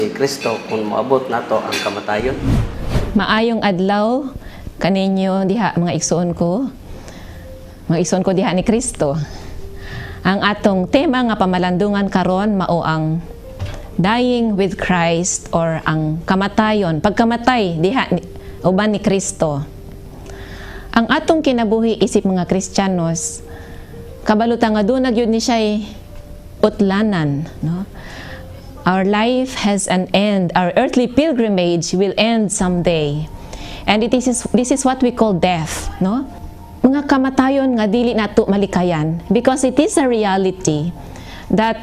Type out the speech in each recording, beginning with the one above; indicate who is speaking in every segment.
Speaker 1: Si Kristo kung moabot nato ang kamatayon.
Speaker 2: Maayong adlaw kaninyo diha, mga igsuon ko. Mga igsuon ko diha ni Kristo. Ang atong tema nga pamalandungan karon mao ang dying with Christ or ang kamatayon, pagkamatay diha uban ni Kristo. Ang atong kinabuhi isip mga Kristiyanos, kabalo ta nga duna gyud ni siya'y utlanan, no? Our life has an end. Our earthly pilgrimage will end someday. And it is this is what we call death, no? Mga kamatayon nga dili nato malikayan because it is a reality that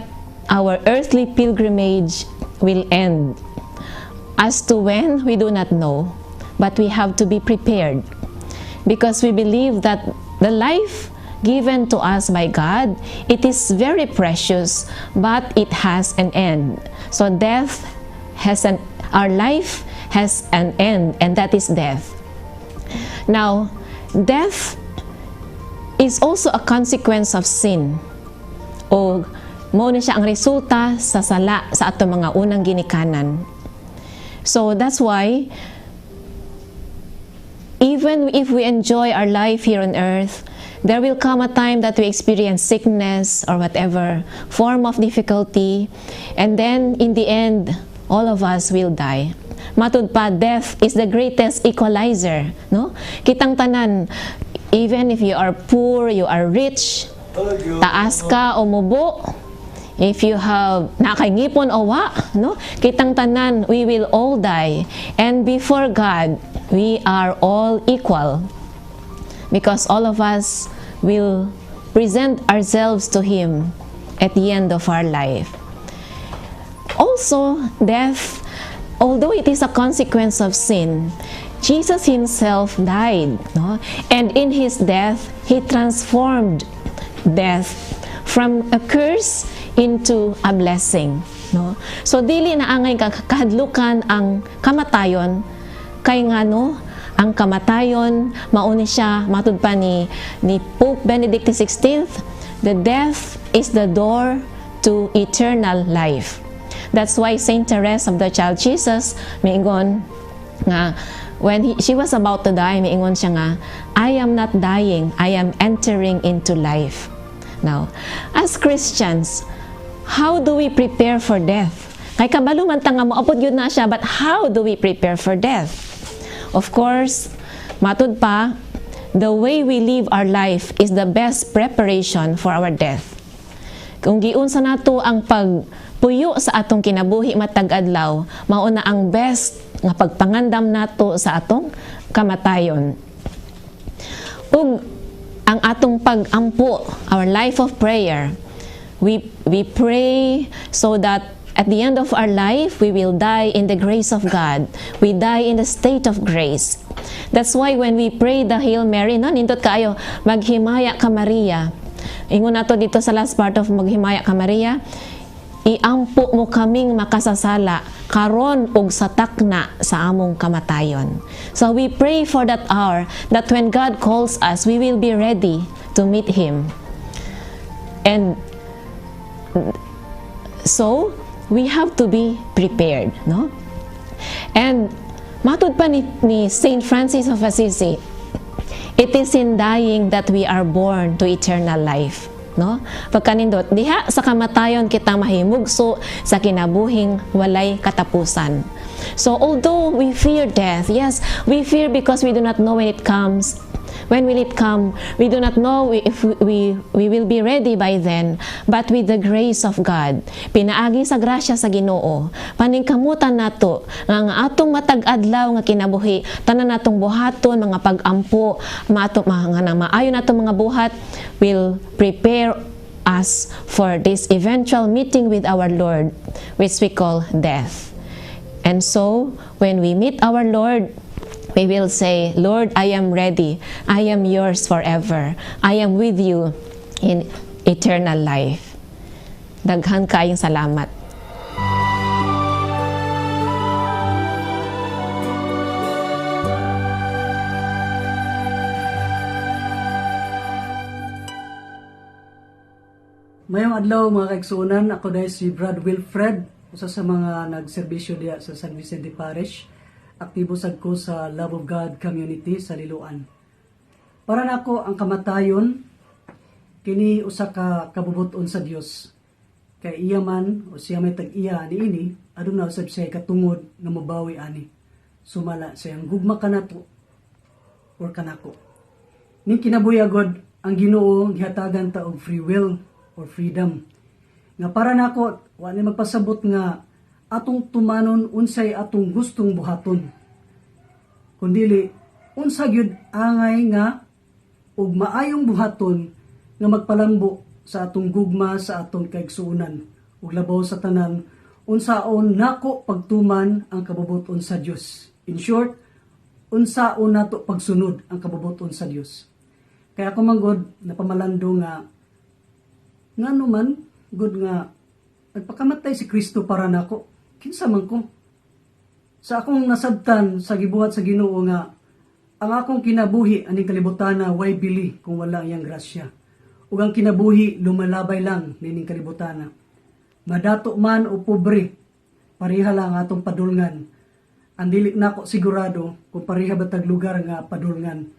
Speaker 2: our earthly pilgrimage will end. As to when, we do not know, but we have to be prepared because we believe that the life given to us by God, it is very precious, but it has an end. So death has an, our life has an end, and that is death. Now, death is also a consequence of sin. O mao na siya ang resulta sa sala sa atong mga unang ginikanan. So that's why even if we enjoy our life here on earth, there will come a time that we experience sickness or whatever form of difficulty, and then in the end, all of us will die. Matud pa, death is the greatest equalizer, no? Kitang tanan, even if you are poor, you are rich, taas ka o mubo, if you have nakangipon o wa, no? Kitang tanan, we will all die. And before God, we are all equal because all of us will present ourselves to Him at the end of our life. Also, death, although it is a consequence of sin, Jesus Himself died, no? And in His death, He transformed death from a curse into a blessing, no? So dili na angay kahadlukan ang kamatayon kay ngano ang kamatayon mao ni siya, matud pa ni Pope Benedict XVI, the death is the door to eternal life. That's why Saint Therese of the Child Jesus miingon nga when she was about to die, miingon siya nga, "I am not dying, I am entering into life." Now, as Christians, how do we prepare for death? Kay kabalo man ta nga moabot gyud na siya, but how do we prepare for death? Of course, matud pa, the way we live our life is the best preparation for our death. Kung giunsa nato ang pagpuyo sa atong kinabuhi matag adlaw, mao na ang best nga pagpangandam nato sa atong kamatayon. Ug ang atong pag-ampo, our life of prayer, we pray so that at the end of our life, we will die in the grace of God. We die in the state of grace. That's why when we pray the Hail Mary, no, nindot kaayo, "Maghimaya ka Maria." Ingon nato dito sa last part of "Maghimaya ka Maria," "Iampo mo kaming makasasala karon ug sa takna sa among kamatayon." So we pray for that hour that when God calls us, we will be ready to meet Him. And so, we have to be prepared, no? And matud pa ni Saint Francis of Assisi, it is in dying that we are born to eternal life, no? Pagkanindot, diha sa kamatayon kita mahimugso sa kinabuhing walay katapusan. So although we fear death, yes, we fear because we do not know when it comes. When will it come? We do not know if we will be ready by then. But with the grace of God, pinaagi sa grasya sa Ginoo, paningkamutan nato nga ang atong matag adlaw nga kinabuhi, tanan natong buhaton, mga pag-ampo, mato mga nga maayo natong mga buhat will prepare us for this eventual meeting with our Lord, which we call death. And so, when we meet our Lord, we will say, "Lord, I am ready. I am yours forever. I am with you in eternal life." Daghan kaayong salamat.
Speaker 3: Mayong adlaw, mga kaigsuonan, ako dahil si Brad Wilfred. Usa sa mga nagserbisyo diya sa San Vicente Parish. Aktibo sad ko sa Love of God Community sa Liloan. Para nako, ang kamatayon kini usa ka kabubut-on sa Dios. Kay iya man o siya may tag-iya niini, aduna usab siya katungod nga mobawi ani. Sumala sa iyang gugma kanato or kanako. Ning kinabuhi gud, ang Ginoo gihatagan ta og free will or freedom. Nga para nako, wa ni magpasabot nga atong tumanon unsay atong gustong buhaton. Kundili unsa gyud angay nga ug maayong buhaton nga magpalambo sa atong gugma sa atong kaigsuonan, ug labaw sa tanan, unsaon nako pagtuman ang kabubuton sa Dios. In short, unsaon nato pagsunod ang kabubuton sa Dios. Kaya ako man gud napamalando nga ngano man gud nga nagpakamatay si Kristo para nako, kinsa man ko? Sa akong nasabtan sa gibuhat sa Ginoo nga ang akong kinabuhi aning kalibutana way bili kung wala iyang grasya. Ug ang kinabuhi lumalabay lang nining kalibutana. Madato man o pobre, pareha lang atong padulngan. Ang dili nako sigurado kung pareha ba tag lugar nga padulngan.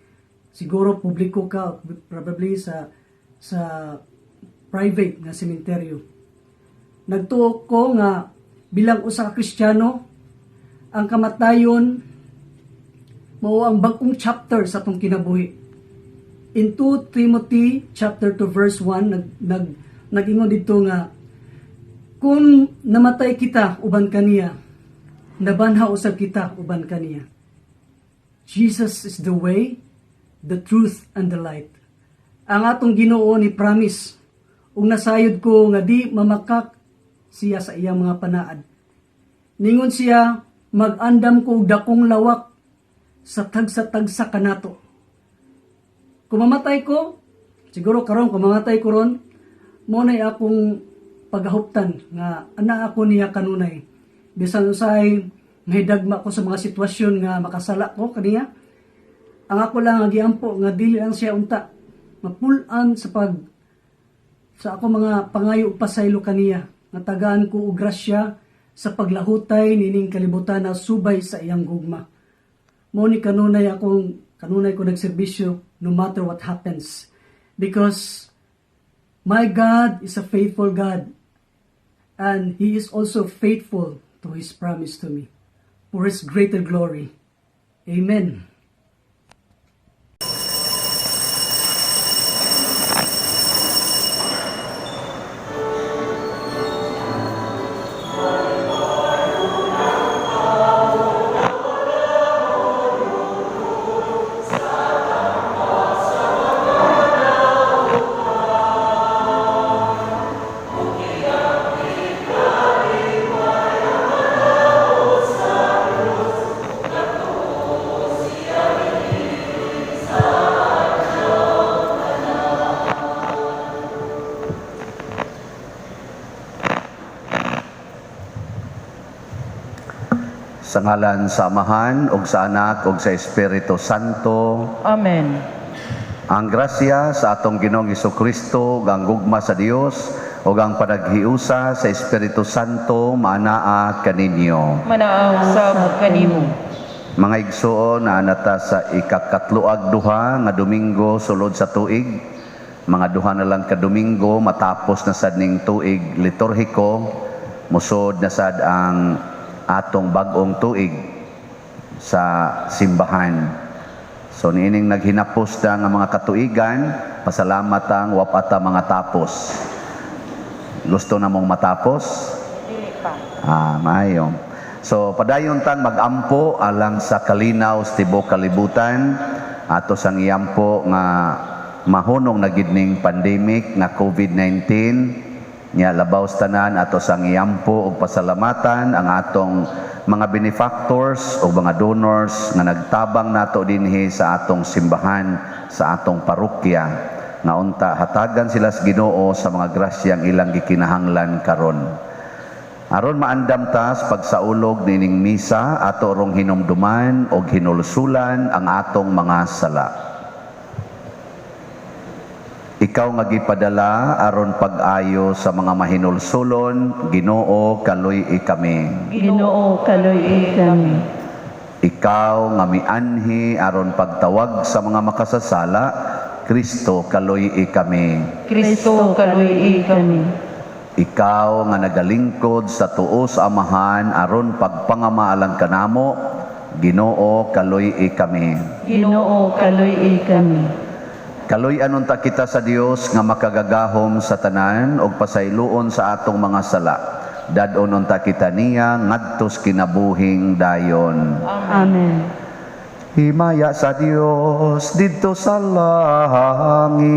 Speaker 3: Siguro publiko ka, probably sa private nga sementeryo. Nagtuo ko nga bilang usa ka Kristiyano, ang kamatayon mao ang bag-ong chapter sa atong kinabuhi. In 2 Timothy chapter 2 verse 1, nag ingon didto nga kung namatay kita uban kaniya, nabanhaw usab kita uban kaniya. Jesus is the way, the truth and the light. Ang atong Ginoo ni promise ug nasayod ko nga di mamakak siya sa iyang mga panaad. Ningon siya, mag-andam ko og dakong lawak sa tagsa-tagsa kanato. Kung mamatay ko, siguro karon kung mamatay ko ron, mao nay akong paghahuptan nga ana ako niya kanunay. Bisan usahay mahidagma ko sa mga sitwasyon nga makasala ko kaniya, ang ako lang ang giampo nga dili lang siya unta mapul-an sa ako mga pangayo ug pasaylo kaniya nga tagaan ko og grasya sa paglahutay nining kalibutan na subay sa iyang gugma. Mao ni kanunay ko nagserbisyo no matter what happens, because my God is a faithful God and He is also faithful to His promise to me for His greater glory. Amen.
Speaker 4: Sa ngalan sa Amahan, ug sa Anak, ug sa Espiritu Santo.
Speaker 5: Amen.
Speaker 4: Ang grasya sa atong Ginoong Kristo, ug ang gugma sa Dios, ug ang panaghiusa sa Espiritu Santo maanaa kaninyo.
Speaker 5: Manaa usab kanimo.
Speaker 4: Mga igsuon, naa na ta sa ikakatloag duha nga Domingo sulod sa tuig. Mga duha na lang ka Domingo matapos na sad ning tuig liturhiko, musod na sad ang atong bag-ong tuig sa simbahan. So niining naghinapos na nga mga katuigan, pasalamat ang wa pa ta mga tapos. Gusto na mong matapos?
Speaker 5: Dili pa.
Speaker 4: Ah, maayo. So padayon tang magampo alang sa kalinaw sa tibuok kalibutan, ato sang iampo nga mahunong na gid ning pandemic nga COVID-19 nya. Labaw sa tanan, ato sang iampo og pasalamatan ang atong mga benefactors o mga donors nga nagtabang nato dinhi sa atong simbahan, sa atong parokya, nga unta hatagan sila sa Ginoo sa mga grasyang ilang gikinahanglan karon. Aron maandam ta sa pagsaulog nining misa, ato rong hinumduman og hinulsulan ang atong mga sala. Ikaw nga gipadala aron pag-ayo sa mga mahinulsulon, Ginoo, kaluy-i kami.
Speaker 5: Ginoo, kaluy-i kami.
Speaker 4: Ikaw nga mianhi aron pagtawag sa mga makasasala, Kristo, kaluy-i kami.
Speaker 5: Kristo, kaluy-i kami.
Speaker 4: Ikaw nga nagalingkod sa tuo sa Amahan aron pagpangamaalang kanamo, Ginoo, kaluy-i kami.
Speaker 5: Ginoo, kaluy-i kami.
Speaker 4: Kaluy-an unta kita sa Dios nga makagagahom sa tanan ug pasayloon sa atong mga sala. Dad-on unta kita niya ngadtos kinabuhing dayon.
Speaker 5: Amen.
Speaker 4: Himaya sa Dios didto sa langit.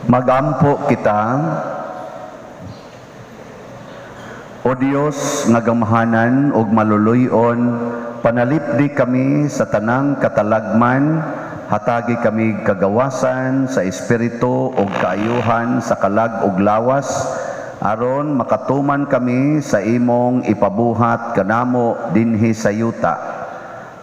Speaker 4: Magampo kita. O Dios nga gamhanan ug maluluy-on, panalipdi kami sa tanang katalagman, hatagi kami kagawasan sa espiritu ug kaayuhan sa kalag ug lawas, aron makatuman kami sa imong ipabuhat kanamo dinhi sa yuta.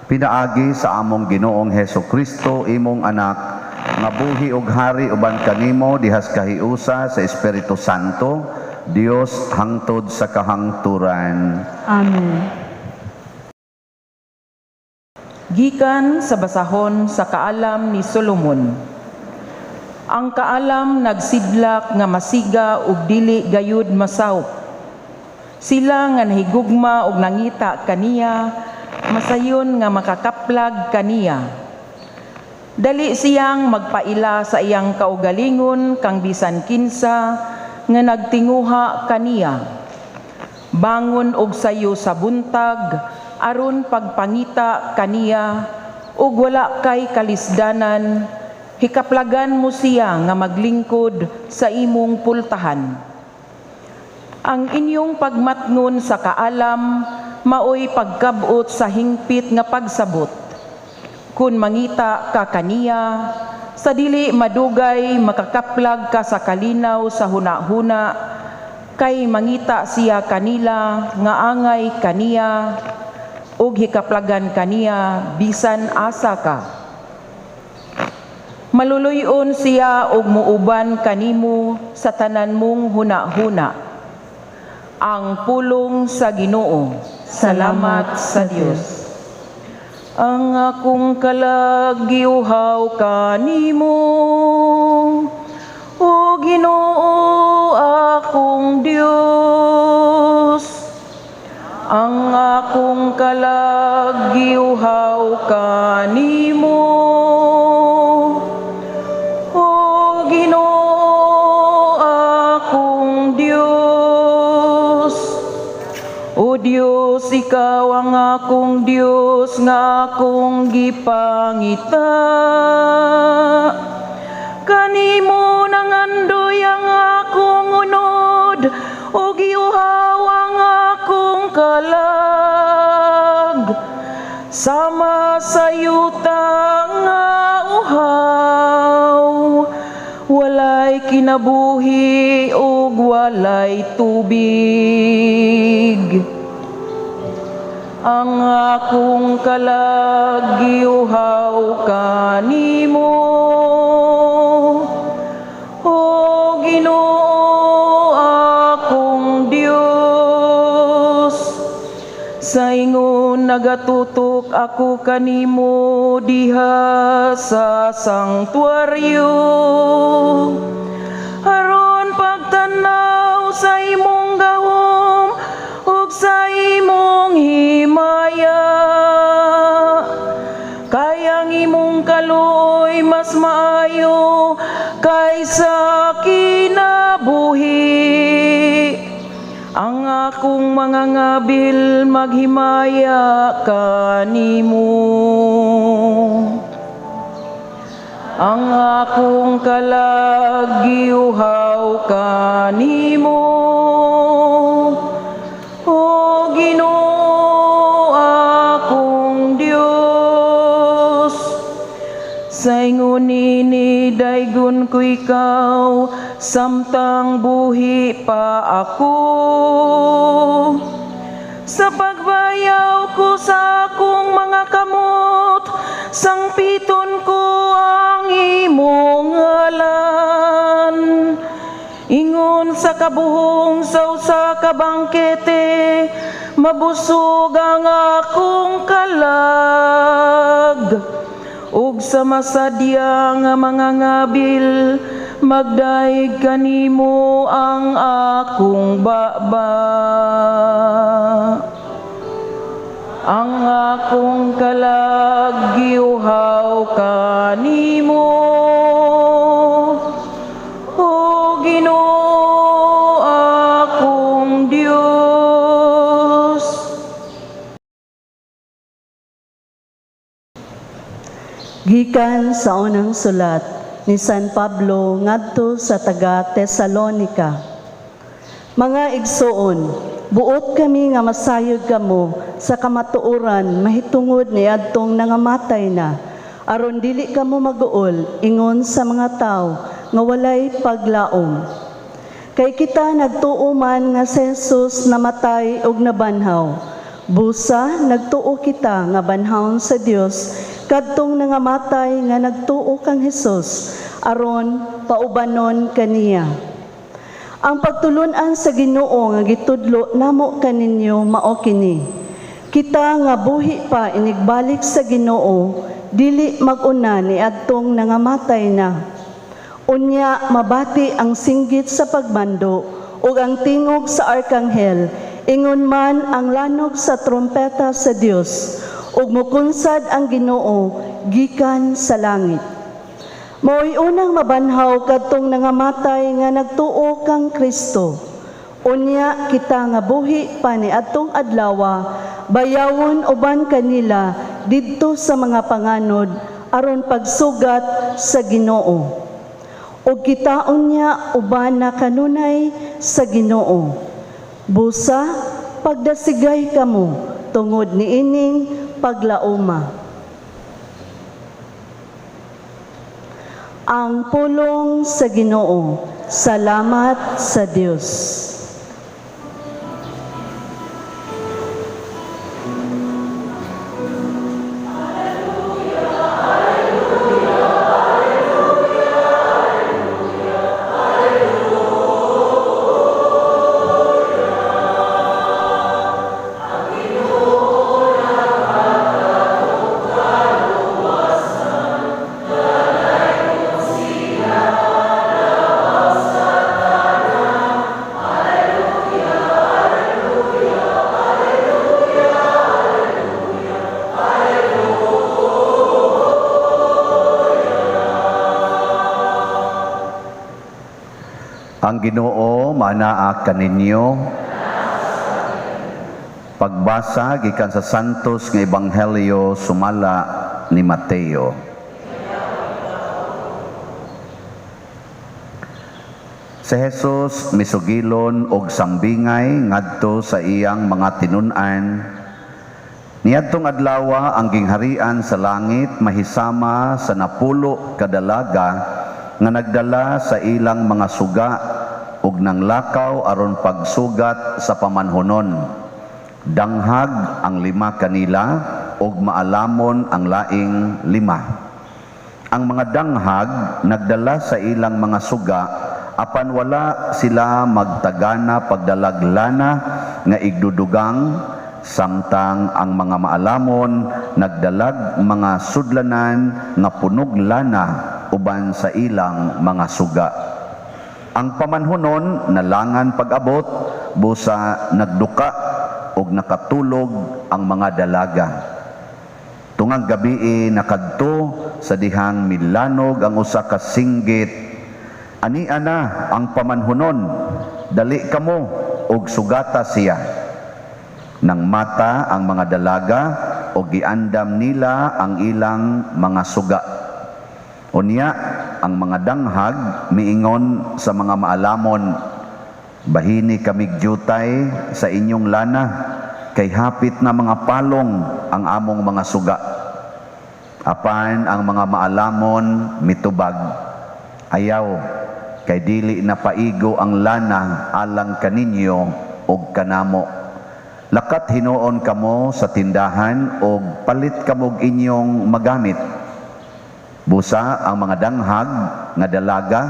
Speaker 4: Pinaagi sa among Ginoong Heso Kristo, imong anak, nga buhi ug hari uban kanimo dihas kahiusa sa Espiritu Santo, Dios hangtod sa kahangturan.
Speaker 5: Amen.
Speaker 6: Gikan sa basahon sa kaalam ni Solomon. Ang kaalam nagsidlak nga masiga ug dili gayud masawp. Sila nga nahigugma og nangita kaniya, masayon nga makakaplag kaniya. Dali siyang magpaila sa iyang kaugalingon kang bisan kinsa nga nagtinguha kaniya. Bangon og sayo sa buntag aron pagpangita kaniya ug wala kay kalisdanan, hikaplagan mo siya nga maglingkod sa imong pultahan. Ang inyong pagmatngon sa kaalam maoy pagkab-ot sa hingpit nga pagsabot. Kun mangita ka kaniya, sa dili madugay makakaplag ka sa kalinaw sa hunahuna, kay mangita siya kanila nga angay kaniya ug hikaplagan kaniya bisan asa ka. Maluluy-on siya ug muuban kanimo sa tanan mong hunahuna. Ang pulong sa Ginoo. Salamat sa Dios. Ang akong kalag giuhaw kanimo, O Ginoo, akong Dios. Ang akong kalag giuhaw kanimo, O Ginoo, akong Dios. O Dios, ikaw ang akong Dios nga akong gipangita. Kanimo nangandoy ang akong unod ug giuhaw ang akong kalag. Sama sa yuta nga uhaw, walay kinabuhi ug walay tubig. Ang akong kalag giuhaw kanimo, O Ginoo, akong Dios. Sa ingon nagatutok ako kanimo diha sa sangtuaryo, aron pagtanaw sa imong gahom ug sa imong himaya. Kay ang imong kaluoy mas maayo kaysa kinabuhi. Ang akong mga ngabil maghimaya kanimo. Ang akong kalag giuhaw kanimo, O Ginoo, akong Dios. Sa ingon nini daygon ko ikaw samtang buhi pa ako. Sa pagbayaw ko sa akong mga kamot, sangpiton ko ang imong ngalan. Ingon sa kabuhong sa usa ka bangkete, mabusog ang akong kalag. Ug sa masadya nga mga ngabil, magdayeg kanimo ang akong baba. Ang akong kalag giuhaw kanimo, O Ginoo, akong Dios.
Speaker 7: Gikan sa unang sulat ni San Pablo ngadto sa taga Tesalonica. Mga igsoon, buot kami nga masayod kamo sa kamatuoran mahitungod ni adtong nangamatay na, aron dili kamo maguol ingon sa mga tawo nga walay paglaom. Kay kita nagtuo man nga si Jesus namatay ug nabanhaw. Busa nagtuo kita nga banhawon sa Dios kadtong nangamatay nga nagtuo kang Hesus aron paubanon kaniya. Ang pagtulunan sa Ginoo nga gitudlo namo kaninyo mao kini: Kita nga buhi pa inigbalik sa Ginoo, dili mag-una ni adtong nangamatay na. Unya mabati ang singgit sa pagmando ug ang tingog sa arkanghel. Ingon man ang lanog sa trompeta sa Dios, ug mukunsad ang Ginoo gikan sa langit. Mao'y unang mabanhaw kadtong nangamatay nga nagtuo kang Kristo. Unya kita nga buhi pa niadtong adlawa, bayawon uban kanila didto sa mga panganod aron pagsugat sa Ginoo. Ug kita unya uban na kanunay sa Ginoo. Busa, pagdasigay kamo tungod niining paglauma. Ang pulong sa Ginoo. Salamat sa Dios.
Speaker 4: Ang Ginoo manaa kaninyo. Pagbasa gikan sa Santos nga Ebanghelyo sumala ni Mateo. Si Jesus misugilon og sambingay ngadto sa iyang mga tinun-an. Niadtong adlawa ang gingharian sa langit mahisama sa 10 ka dalaga nga nagdala sa ilang mga suga ug nanglakaw aron pagsugat sa pamanhonon. Danghag ang 5 kanila ug maalamon ang laing 5. Ang mga danghag nagdala sa ilang mga suga apan wala sila magtagana pagdalag lana nga igdudugang, samtang ang mga maalamon nagdalag mga sudlanan nga punog lana uban sa ilang mga suga. Ang pamanhonon nalangan pag-abot, busa nagduka og nakatulog ang mga dalaga. Tungang gabii nakadto sa dihang milanog ang usa ka singgit, ani ana ang pamanhonon, dali kamo og sugata siya. Nang mata ang mga dalaga og giandam nila ang ilang mga suga. Unya ang mga danghag miingon sa mga maalamon, bahini kamig jutay sa inyong lana, kay hapit na mga palong ang among mga suga. Apan ang mga maalamon mitubag, ayaw, kay dili na paigo ang lana alang kaninyo og kanamo. Lakat hinuon kamo sa tindahan og palit kamog inyong magamit. Busa ang mga danghag nga dalaga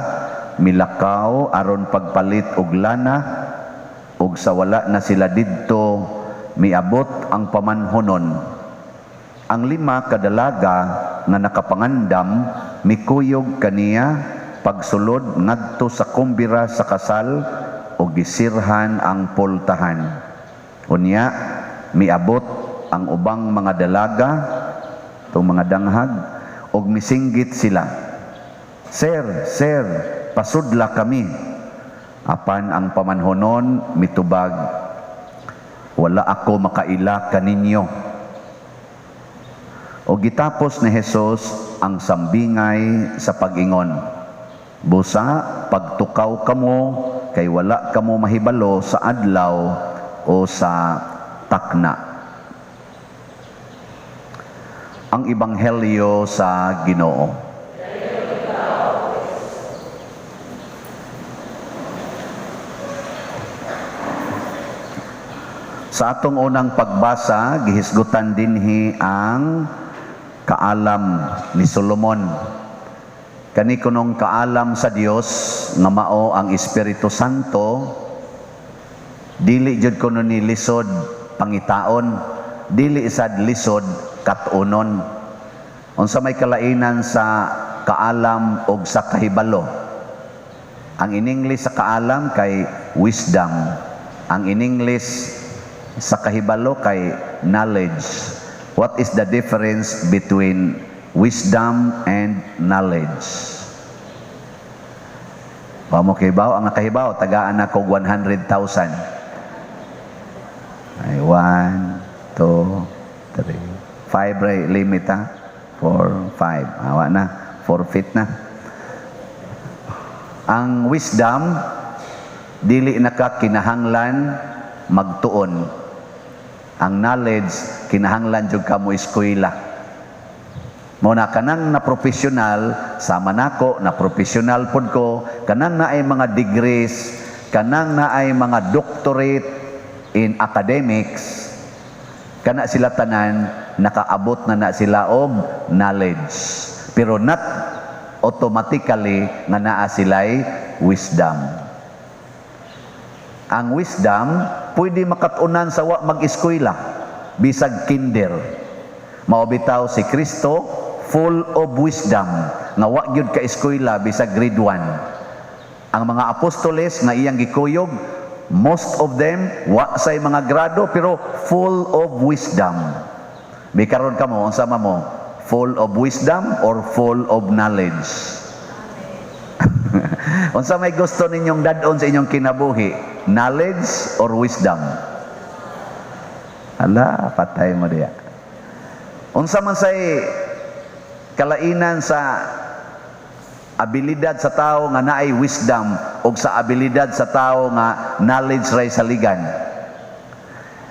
Speaker 4: milakaw aron pagpalit og lana, og sa wala na sila didto miabot ang pamanhonon. Ang 5 ka dalaga nga nakapangandam mikuyog kaniya pagsulod ngadto sa kumbira sa kasal og gisirhan ang pultahan. Unya miabot ang ubang mga dalaga, tong mga danghag, og misinggit sila, Sir, sir, pasudla kami. Apan ang pamanhonon mitubag, wala ako makaila kaninyo. O gitapos ni Jesus ang sambingay sa pag-ingon, busa pagtukaw kamo kay wala kamo mahibalo sa adlaw o sa takna. Ang Ebanghelyo sa Ginoo. Sa atong unang pagbasa, gihisgutan dinhi ang kaalam ni Solomon. Kani kunong kaalam sa Dios nga mao ang Espiritu Santo, dili jud kuno ni lisod pangitaon, dili sad lisod katunon. Unsa may kalainan sa kaalam og sa kahibalo? Ang in English sa kaalam kay wisdom, ang in English Sa kahibalo kay knowledge. What is the difference between wisdom and knowledge? Wa mo kahibaw? Ang nakahibaw, tagaan nako 100,000. Ay, 1, 2, 3, 5 ray limit ha. 4, 5. Awa na. Forfeit na. Ang wisdom, dili na ka kinahanglan magtuon. Ang knowledge, kinahanglan jud ka mo eskwela. Mao na kanang na professional, sama nako na professional pod ko, kanang naay mga degrees, kanang naay mga doctorate in academics, kana sila tanan nakaabot na na sila og knowledge. Pero not automatically nga naa sila'y wisdom. Ang wisdom pwede makatunan sa wa mag-eskwela, bisag kinder. Mao bitaw si Kristo full of wisdom nga wa gyud ka eskwela bisag grade 1. Ang mga apostoles nga iyang gikuyog, most of them wa say mga grado pero full of wisdom. Bikaron kamo, unsa man mo? Full of wisdom or full of knowledge? Unsa may gusto ninyong dad-on sa inyong kinabuhi? Knowledge or wisdom? Ala, patay mo diya. Unsa man say kalainan sa abilidad sa tao nga naay wisdom o sa abilidad sa tao nga knowledge ray saligan?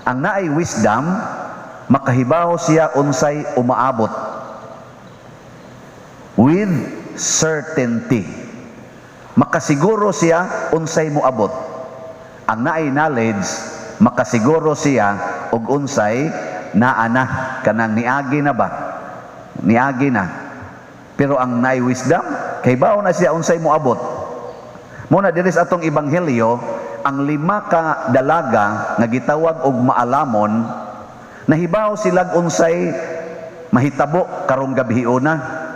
Speaker 4: Ang naay wisdom, makahibaw siya unsay umaabot with certainty. Makasiguro siya unsay moabot. Ang naay knowledge, makasiguro siya og unsay naa na, kanang niagi na ba? Niagi na. Pero ang naay wisdom, kahibaw na siya unsay moabot. Mao na diri sa atong ebanghelyo, ang lima ka dalaga nga gitawag og maalamon, nahibaw silag unsay mahitabo karong gabihiona.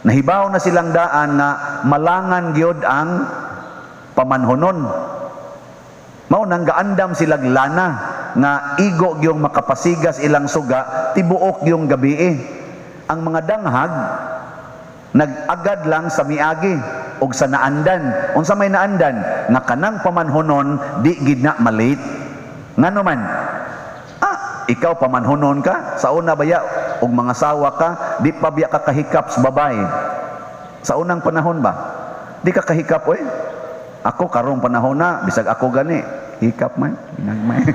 Speaker 4: Nahibaw na silang daan nga malangan gyud ang pamanhonon. Mao nang gaandam silag lana nga igo gyung makapasigas ilang suga tibuok gyung gabii. Ang mga danghag nag-agad lang sa miagi og sa naandan. Unsa may naandan? Nga kanang pamanhonon di gid na malate. Ngano man? Ah, ikaw pamanhonon ka sa una baya og mga sawa ka, di pa biya ka kahikap sa babae. Sa unang panahon ba? Di ka kahikap oy. Ako karong panahon na, bisag ako gani, hikap man, ginagmay.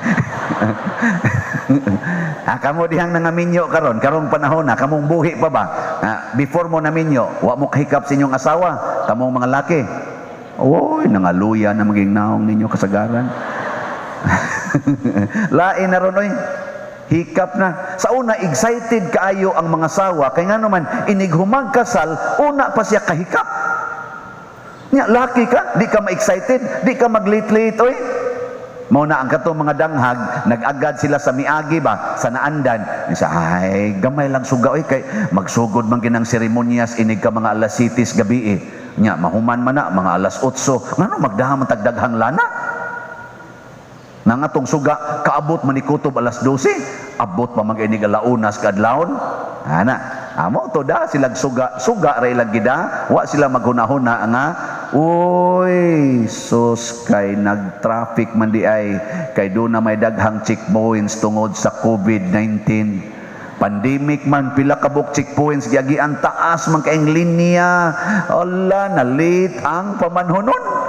Speaker 4: Ah, kamo dihang nangaminyo karon, karong panahon na, kamong buhi pa ba? Ah, before mo naminyo, wa mo kahikap sa inyong asawa, kamong mga laki. Oy, nangaluya na maging naong ninyo kasagaran. Lain na ron oy. Hikap na. Sa una, excited kaayo ang mga sawa. Kay nga naman, inig humag kasal, una pa siya kahikap. Nya, laki ka, di ka ma-excited, di ka mag-late-late, oy. Mao na ang katong mga danghag, nag-agad sila sa miagi ba, sa naandan. Isa, ay, gamay lang suga, oy, kay magsugod man ginang seremonyas, inig ka mga alas 7 gabi eh. Nya, mahuman man na, mga alas 8. Ngano magdaha man tagdaghang lana? Nang atong suga, kaabot man ni kutob alas 12, abot pa mag-inig alaunas kaadlawon. Ana, amo to da sila suga, suga ra ilang gida, wa sila maghunahuna nga uy, sus, kay nag-traffic man di ay, kay do na may daghang checkpoints tungod sa COVID-19. Pandemic man, pila ka buok checkpoints giagian, taas man kaayong linya. Ala, na late ang pamanhonon.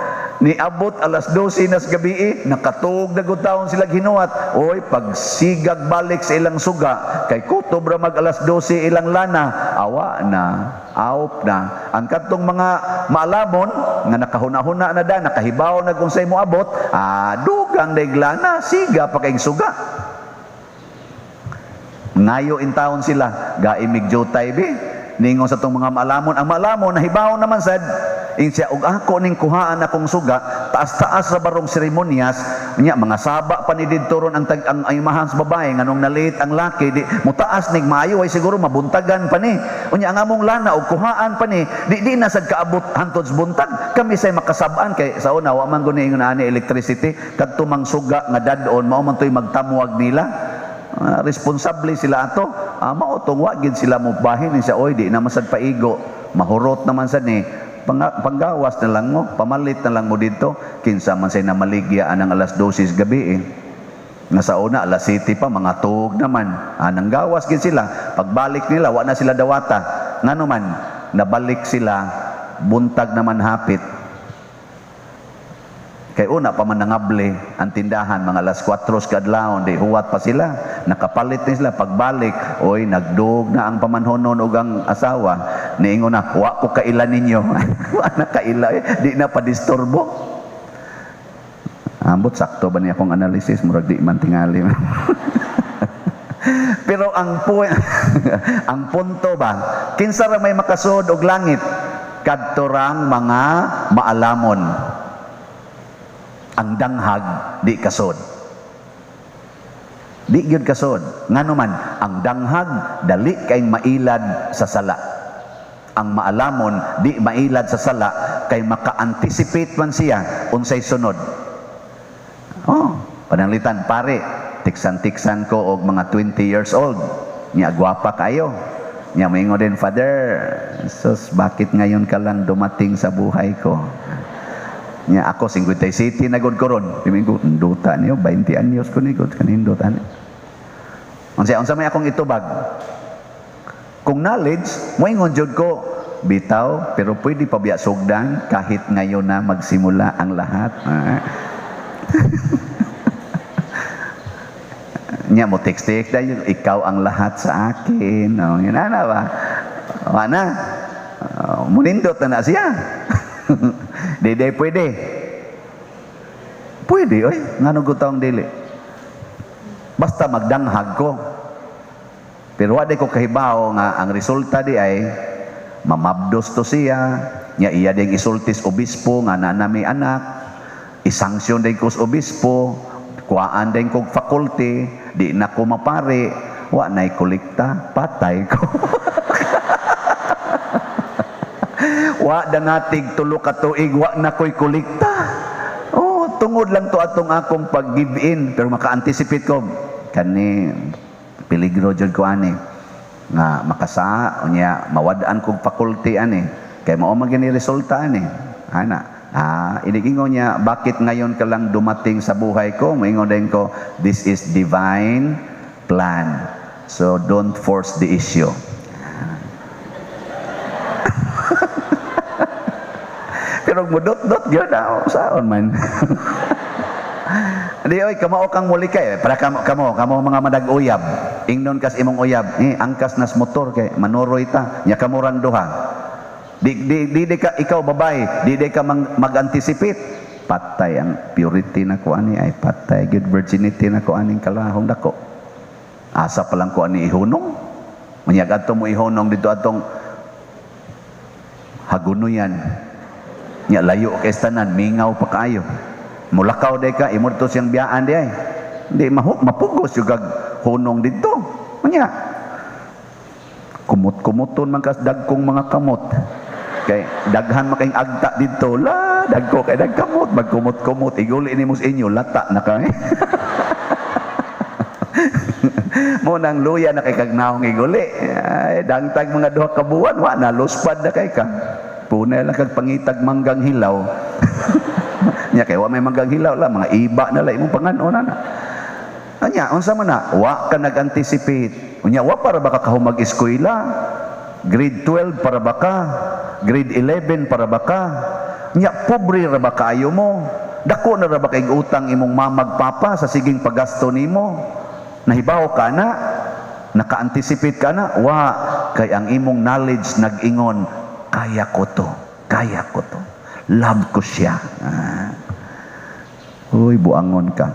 Speaker 4: Niabot alas 12 nas gabi, eh, nakatuog na gud taon sila ginuhat. Oy, pagsigag balik sa ilang suga, kay kutob ra mag alas 12 ilang lana, awa na, awp na. Ang kadtong mga maalamon nga nakahuna-huna na da, nakahibaw na kung say moabot, ah, dugang daig lana, siga pa kayong suga. Ngayo in taon sila, gaimig jutay bi. Ningon sa tong mga maalamon, ang maalamon nahibaw naman sad. Ingon siya, "Og ako ning kuhaan akong suga, taas-taas ra barong seremonyas nya, mga saba pa ni didto ron ang tag, ang imahan sa babae nganong na-late ang laki, di mutaas nig maayo ay siguro mabuntagan pa ni. Unya ang among lana og kuhaan pa ni, di na sad kaabot hantod sa buntag. Kami say makasab-an kay sa una wa man guni ingon ani electricity, kadto mang suga nga dad-on mao man toy magtamwag nila." Responsable sila ato. Mao tong wa gid sila mo bahin siya, "Oy, di na masad paigo, mahurot naman sad ni. Panggawas na lang mo, pamalit na lang mo dito." Kinsa man say namaligya anang alas 12 gabi eh. Nga sa una, alas 7 pa, mga tuog naman. Nang gawas gid sila. Pagbalik nila, wa na sila dawata. Ngano man, nabalik sila, buntag naman hapit. Kay una pa man nangable ang tindahan mga alas 4 kadlawon, di huwat pa sila. Nakapalit ni sila pagbalik, oy, nagdug na ang pamanhonon ug ang asawa. Niingon na, "Wa ko kaila ninyo." Wa na kaila eh. Di na padisturbo. Ambot sakto ba niya akong analysis, murag di man tingali. Pero ang ang punto ba, kinsa ra may makasud og langit? Kadto rang mga maalamon. Ang danghag di kasod. Di gyud kasod. Ngano man, ang danghag dali kay mailad sa sala. Ang maalamon di mailad sa sala kay maka-anticipate man siya unsay sunod. Oh, pananglitan pare, tiksan-tiksan ko og mga 20 years old. Nya gwapa kayo. Nya moingon din, "Father, sus, bakit ngayon ka lang dumating sa buhay ko?" Nya ako 57 na gud ko ron. Pimingo, "Nduta niyo, 20 anyos ko ni gud kanindot ani." Unsa may akong itubag? Kung knowledge, moingon jud ko, "Bitaw, pero pwede pa biya sugdan kahit ngayon na magsimula ang lahat?" Ah. Nya mo text-text dahil, "Ikaw ang lahat sa akin." Oh, yun na ba? Wala. Munindot na na siya. Di, di, pwede. Pwede, oy. Ngano gutang dili? Basta magdanghag ko. Pero wa ko kahibaw nga ang resulta di ay mamabdos to siya, nya iya ding isultis obispo nga na nami anak, isanksyon din ko sa obispo, kuhaan din kog faculty, di na ko mapare, wa na'y kolekta, patay ko. Wa dangatig tulo ka tuig, wa na ko'y kolekta. Oh, tungod lang to atong akong pag-give in, pero maka-anticipate ko kani peligro jud ko ani nga makasa unya mawad-an kog faculty ani kay mao man gini resulta ani ana. Inigingon niya, "Bakit ngayon ka lang dumating sa buhay ko?" Moingon din ko, "This is divine plan, so don't force the issue." Pero mudot-dot gyud na saon man. Di oy, kamao kang muli kay para kamo kamo kamo mga madag-uyab. Ingnon kas imong uyab, eh, angkas nas motor kay manuroy ta, nya kamo rang duha. Di di di, di ka ikaw babae, di di ka mag-anticipate. Patay ang purity na ko ani ay patay good virginity na ko aning kalahong dako. Asa pa lang ko ani ihunong. Unya adto mo ihunong dito atong hagunoyan. Nya layo kay tanan, mingaw pa kaayo. Mulakaw day ka, imo to siyang biyaan di ay. Di mapugos yung kag hunong dito. Unya, kumot-kumuton man kas dagkong mga kamot. Kay daghan man kayong agta dito. La, dagko kay dagkamot, magkumot-kumot iguli nimo sa inyo lata na kay. Mo nang luya na kay kagnaong iguli. Ay, dangtag mga duha ka buwan, wa na luspad na kay ka. Punay lang kag pangitag manggang hilaw. Nya kay wa may manggang hilaw la, mga iba na la imong panganon na. Anya, unsa man na? Wa ka nag-anticipate. Unya wa para ba ka kahumag eskwela? Grade 12 para ba ka? Grade 11 para ba ka? Nya pobre ra ba kaayo mo? Dako na ra ba kay utang imong mamag papa sa siging paggasto nimo? Nahibaw ka na? Naka-anticipate ka na? Wa kay ang imong knowledge nag-ingon, kaya ko to, kaya ko to. Love ko siya. Ah. Uy, buangon ka.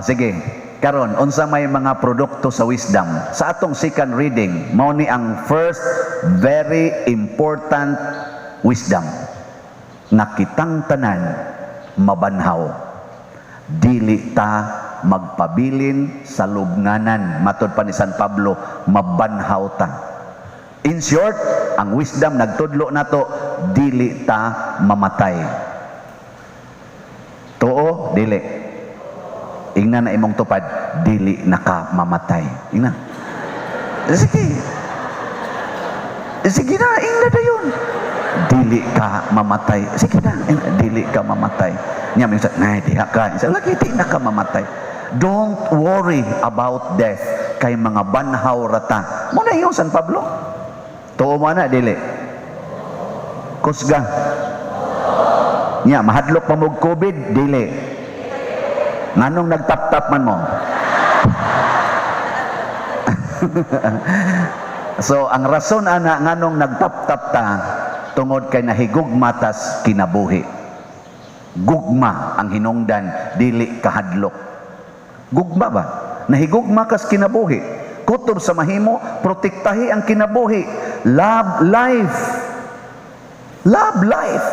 Speaker 4: Sige. Karon, unsa may mga produkto sa wisdom? Sa atong second reading, mao ni ang first very important wisdom nga kitang tanan mabanhaw. Dili ta magpabilin sa lubnganan. Matod pa ni San Pablo, mabanhaw ta. In short, ang wisdom nagtudlo nato, dili ta mamatay. Tuo, dili? Ingna na imong tupad, "Dili na ka mamatay." Ingna. Sige. Sige na, ingna dayon. "Dili ka mamatay." Sige na, ingna, "Dili ka mamatay." Nya may sa, "Nay, diha ka." Isa lagi, "Di na ka mamatay." Don't worry about death kay mga banhaw rata. Mao na ingon San Pablo. Tuo mo na, dili? Kusga. Nya, mahadlok pa mo og COVID, dili? Nganong nagtap-tap man mo? So, ang rason ana nganong nagtap-tap ta tungod kay nahigugma tas kinabuhi. Gugma ang hinungdan, dili kahadlok. Gugma ba? Nahigugma kas kinabuhi. Kutob sa mahimo, protektahi ang kinabuhi. Love life. Love life.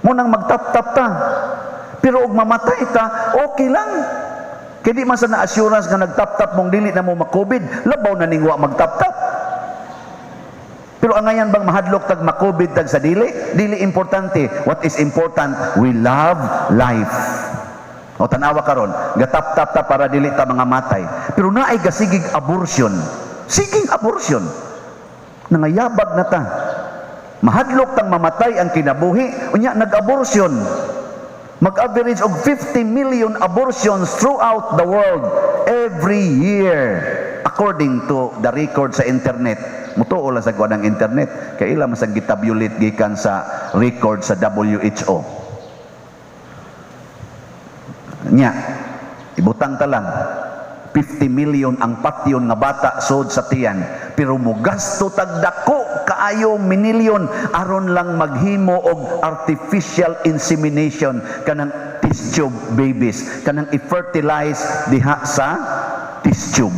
Speaker 4: Mao nang magtap-tap ta. Pero og mamatay ta, okay lang. Kay di man sa na assurance nga nagtap-tap mong dili na mo ma-COVID, labaw na ning wa magtap-tap. Pero angayan bang mahadlok tag ma-COVID tag sa dili? Dili importante. What is important? We love life. O tanawa karon, gatap-tap ta para dili ta mga matay. Pero naay gasigig abortion. Siging abortion. Nangayabag na ta. Mahadlok tang mamatay ang kinabuhi, unya nag-abortion. Mag-average og 50 million abortions throughout the world every year according to the record sa internet. Mutuo lang sa kuan ang internet kay ila man sang gitabulate gikan sa record sa WHO. Nya, ibutang ta lang 50 million ang patyon nga bata sod sa tiyan, pero mugasto tag dako kaayo minilyon aron lang maghimo og artificial insemination, kanang test tube babies, kanang i-fertilize diha sa test tube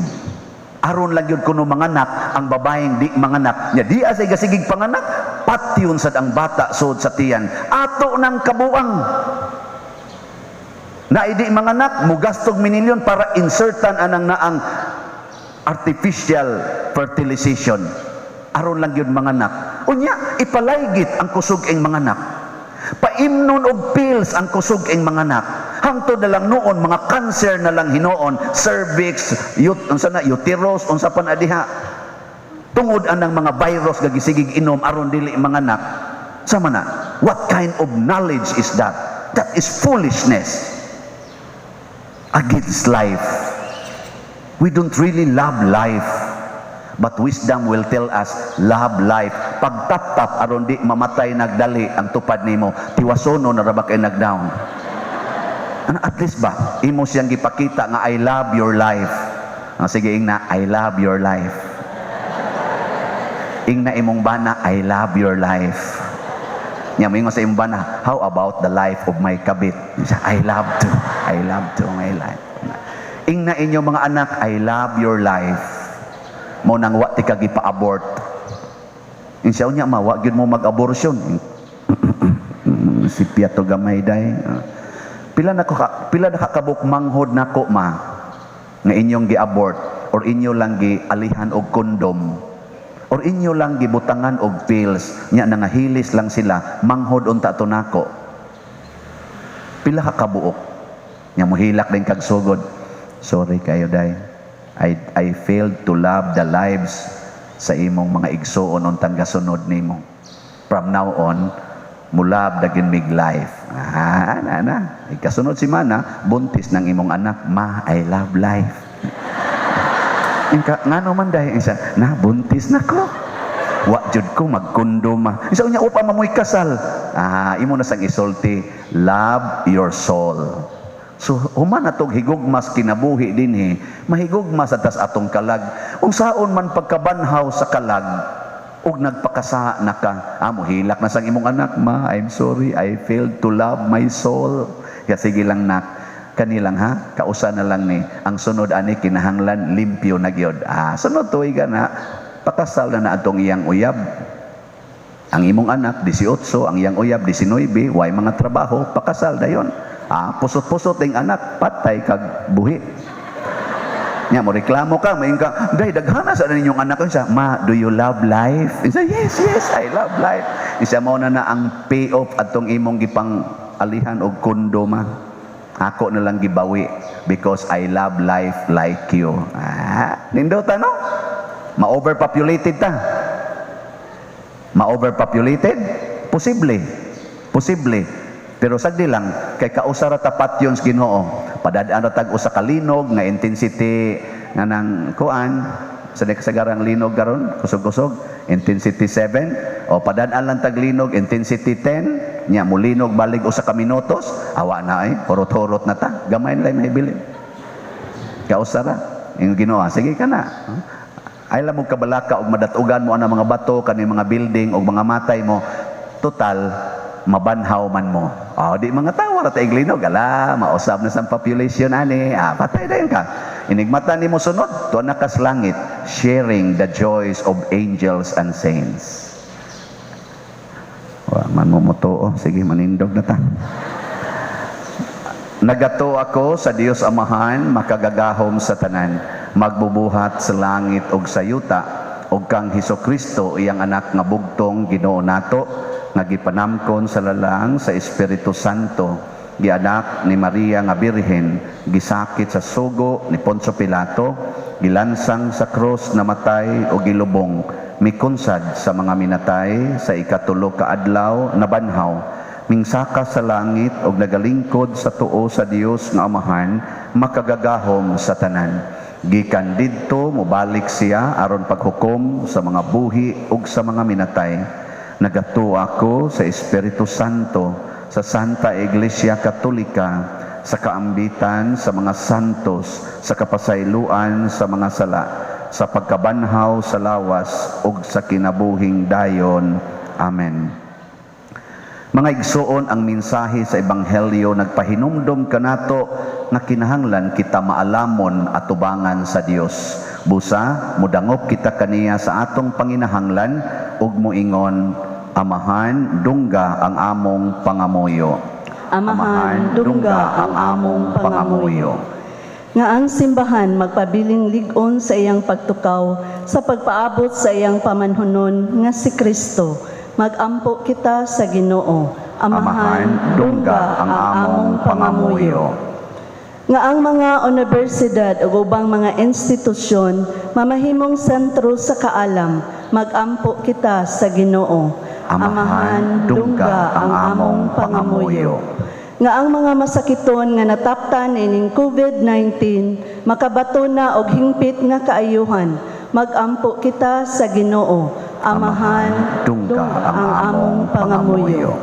Speaker 4: aron lang yun kuno manganak ang babaeng di manganak nya. Di asay gasigig panganak, patyon sad ang bata sod sa tiyan. Ato nang kabuang na idi manganak, mugastog minilyon para insertan anang naang artificial fertilization aron lang yun manganak. Unya ipalaygit ang kusog ing manganak, paimnon og pills ang kusog ing manganak, hangtod na lang noon mga cancer na lang hinuon, cervix, unsa na, uterus, unsa pa na diha, tungod anang mga virus nga gisigig inom aron dili manganak. Sama na, what kind of knowledge is that? That is foolishness against life. We don't really love life. But wisdom will tell us, love life. Pagtap-tap, aron di mamatay nagdali ang tupad nimo, tiwasono na ra ba kay nagdown. Ano, at least ba, imo siyang gipakita nga I love your life. Ah, sige, ingna, "I love your life." Ingna imong bana, "I love your life." Nya moingon sa imong bana, "How about the life of my kabit?" Siya, "I love to. I love to my life." Ingna inyo mga anak, "I love your life." Mao nang wa ti ka gipa-abort. Insiya unya ma, wa gyud mo mag-abortion. Si Piato gamay day. Pila na ka kabuk manghod nako ma nga inyong gi-abort or inyo lang gi-alihan og kondom or inyo lang gibutangan og pills, nya nangahilis lang sila, manghod unta to nako. Pila ka kabuok? Nya mohilak din kag sugod, "Sorry kayo day, I failed to love the lives sa imong mga igsuon untang gasunod nimo. From now on, mulab dagin mig life." Ah, na na. Ikasunod si mana, buntis ng imong anak, "Ma, I love life." Inka, ngano man dahil isa, na buntis na ko. Wa jud ko magkondom ma. Isa unya upa mamoy kasal. Ah, imo na sang isulti, love your soul. So, human na tog higugmas kinabuhi dinhi, mahigugma sa tas atong kalag. Unsaon man pagkabanhaw sa kalag, ug nagpakasa na ka, ah, mohilak na sang imong anak, "Ma, I'm sorry, I failed to love my soul." Kaya sige lang nak, Kanilang ha, kausa na lang ni ang sunod ani kinahanglan limpyo na gyud. Ah, sunod tuiga na pakasal na na atong iyang uyab. Ang imong anak 18, ang iyang uyab 19, way mga trabaho, pakasal dayon. Ah, pusot-pusot ing anak, patay kag buhi. Nya mo reklamo ka, moingon ka, "Day, daghana sa ninyong anak." Siya, "Ma, do you love life?" Isa, Yes, I love life." Isa, mao na na ang payoff atong imong gipang alihan og kondo, ma. Ako na lang gibawi because I love life like you. Ah, nindota, no? Ma-overpopulated ta. Ma-overpopulated? Posible. Posible. Pero sagdi lang, kay kausa ra tapat yun sa Ginoo. Padadaan ra tag usa ka linog nga intensity nga nang kuan sa di kasagarang linog karon, kusog-kusog, intensity 7, o padadaan lang tag linog intensity 10 nya, mulinog balig usa ka minutos, awa na ay hurot-hurot na ta, gamay na lang nahibilin. Kausa ra yung Ginoo, sige ka na. Ay lang mo kabalaka og madatugan mo ang mga bato kani mga building og mga matay mo, total mabanhaw man mo. Oh, di mga tawo ra ta iglinog, ala, mausab na sa population ani. Ah, patay dayon ka. Inigmata nimo sunod, tuwa na kas langit, sharing the joys of angels and saints. Wa man mo motuo, sige, manindog na ta. Nagato ako sa Dios Amahan, makagagahom sa tanan, magbubuhat sa langit ug sa yuta, ug kang Hesus Kristo, iyang anak nga bugtong Ginoo nato, nga gipanamkon sa lalang sa Espiritu Santo, gianak ni Maria nga Birhen, gisakit sa sugo ni Poncio Pilato, gilansang sa krus, namatay o gilubong, mikunsad sa mga minatay, sa ikatulo ka adlaw nabanhaw, mingsaka sa langit og nagalingkod sa tuo sa Dios nga Amahan, makagagahom sa tanan. Gikan didto mobalik siya aron paghukom sa mga buhi ug sa mga minatay. Nagatuo ako sa Espiritu Santo, sa Santa Iglesia Katolika, sa kaambitan sa mga santos, sa kapasayloan sa mga sala, sa pagkabanhaw sa lawas ug sa kinabuhing dayon. Amen. Mga igsuon, ang mensahe sa Ebanghelyo nagpahinumdom kanato nga kinahanglan kita maalamon atubangan sa Dios. Busa mudangop kita kaniya sa atong panginahanglan ug moingon, "Amahan, dungga ang among pangamuyo."
Speaker 7: Amahan, dungga ang among pangamuyo. Nga ang simbahan magpabiling lig-on sa iyang pagtukaw sa pagpaabot sa iyang pamanhunon nga si Kristo. Magampo kita sa Ginoo.
Speaker 4: Amahan, dungga ang among pangamuyo.
Speaker 7: Nga ang mga universidad ug ubang mga institusyon mamahimong sentro sa kaalam. Magampo kita sa Ginoo.
Speaker 4: Amahan, dungga ang among pangamuyo.
Speaker 7: Nga ang mga masakiton nga nataptan ining COVID-19 makabato na og hingpit nga kaayuhan. Magampo kita sa Ginoo. Amahan,
Speaker 4: dungga ang among pangamuyo.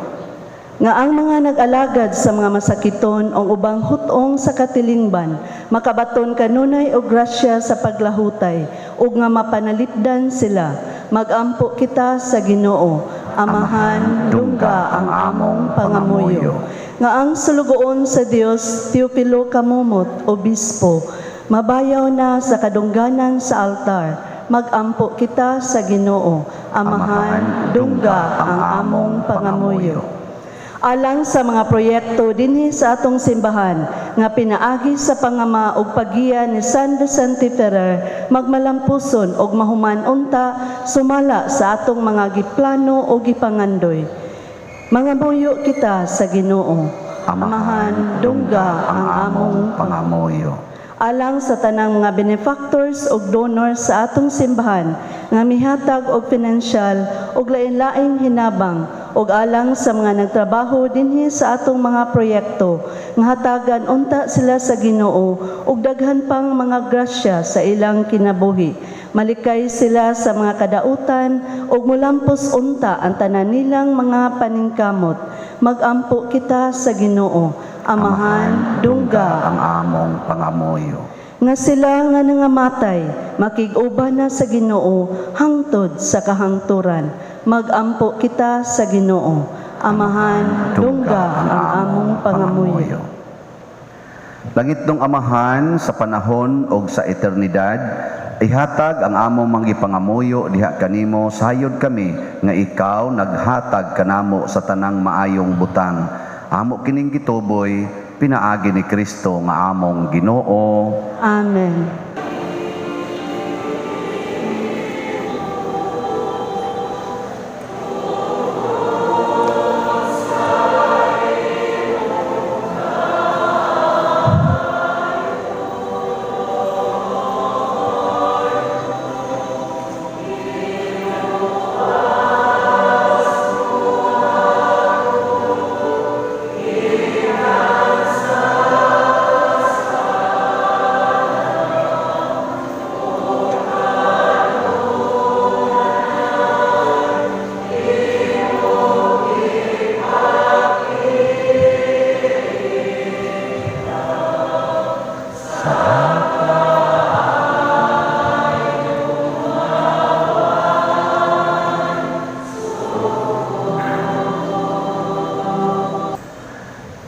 Speaker 7: Nga ang mga nag-alagad sa mga masakiton o ubang hutong sa katilingban makabaton kanunay og grasya sa paglahutay ug nga mapanalipdan sila. Magampo kita sa Ginoo. Amahan, dungga ang among pangamuyo. Nga ang sulugoon sa Dios Teofilo Camomot, Obispo, mabayaw na sa kadungganan sa altar. Magampo kita sa Ginoo. Amahan, dungga ang among pangamuyo. Alang sa mga proyekto dinhi sa atong simbahan nga pinaagi sa pangama ug paggiya ni San Vicente Ferrer magmalampuson ug mahuman unta sumala sa atong mga giplano o gipangandoy. Mangamuyo kita sa Ginoo.
Speaker 4: Amahan, dungga ang among pangamuyo.
Speaker 7: Alang sa tanang mga benefactors ug donors sa atong simbahan nga mihatag og pinansyal ug lain-laing hinabang ug alang sa mga nagtrabaho dinhi sa atong mga proyekto nga hatagan unta sila sa Ginoo ug daghan pang mga grasya sa ilang kinabuhi. Malikay sila sa mga kadautan ug mulampos unta ang tanan nilang mga paningkamot. Magampo kita sa Ginoo. Amahan, dungga
Speaker 4: ang among pangamuyo.
Speaker 7: Nga sila nga nangamatay makig-uban na sa Ginoo hangtod sa kahangturan. Magampo kita sa Ginoo. Amahan, dungga ang among pangamuyo.
Speaker 4: Langitnong Amahan, sa panahon og sa eternidad, ihatag ang among mga gipangamuyo diha kanimo, sayod kami nga ikaw naghatag kanamo sa tanang maayong butang. Amo kining gituboy pinaagi ni Kristo nga among Ginoo.
Speaker 7: Amen.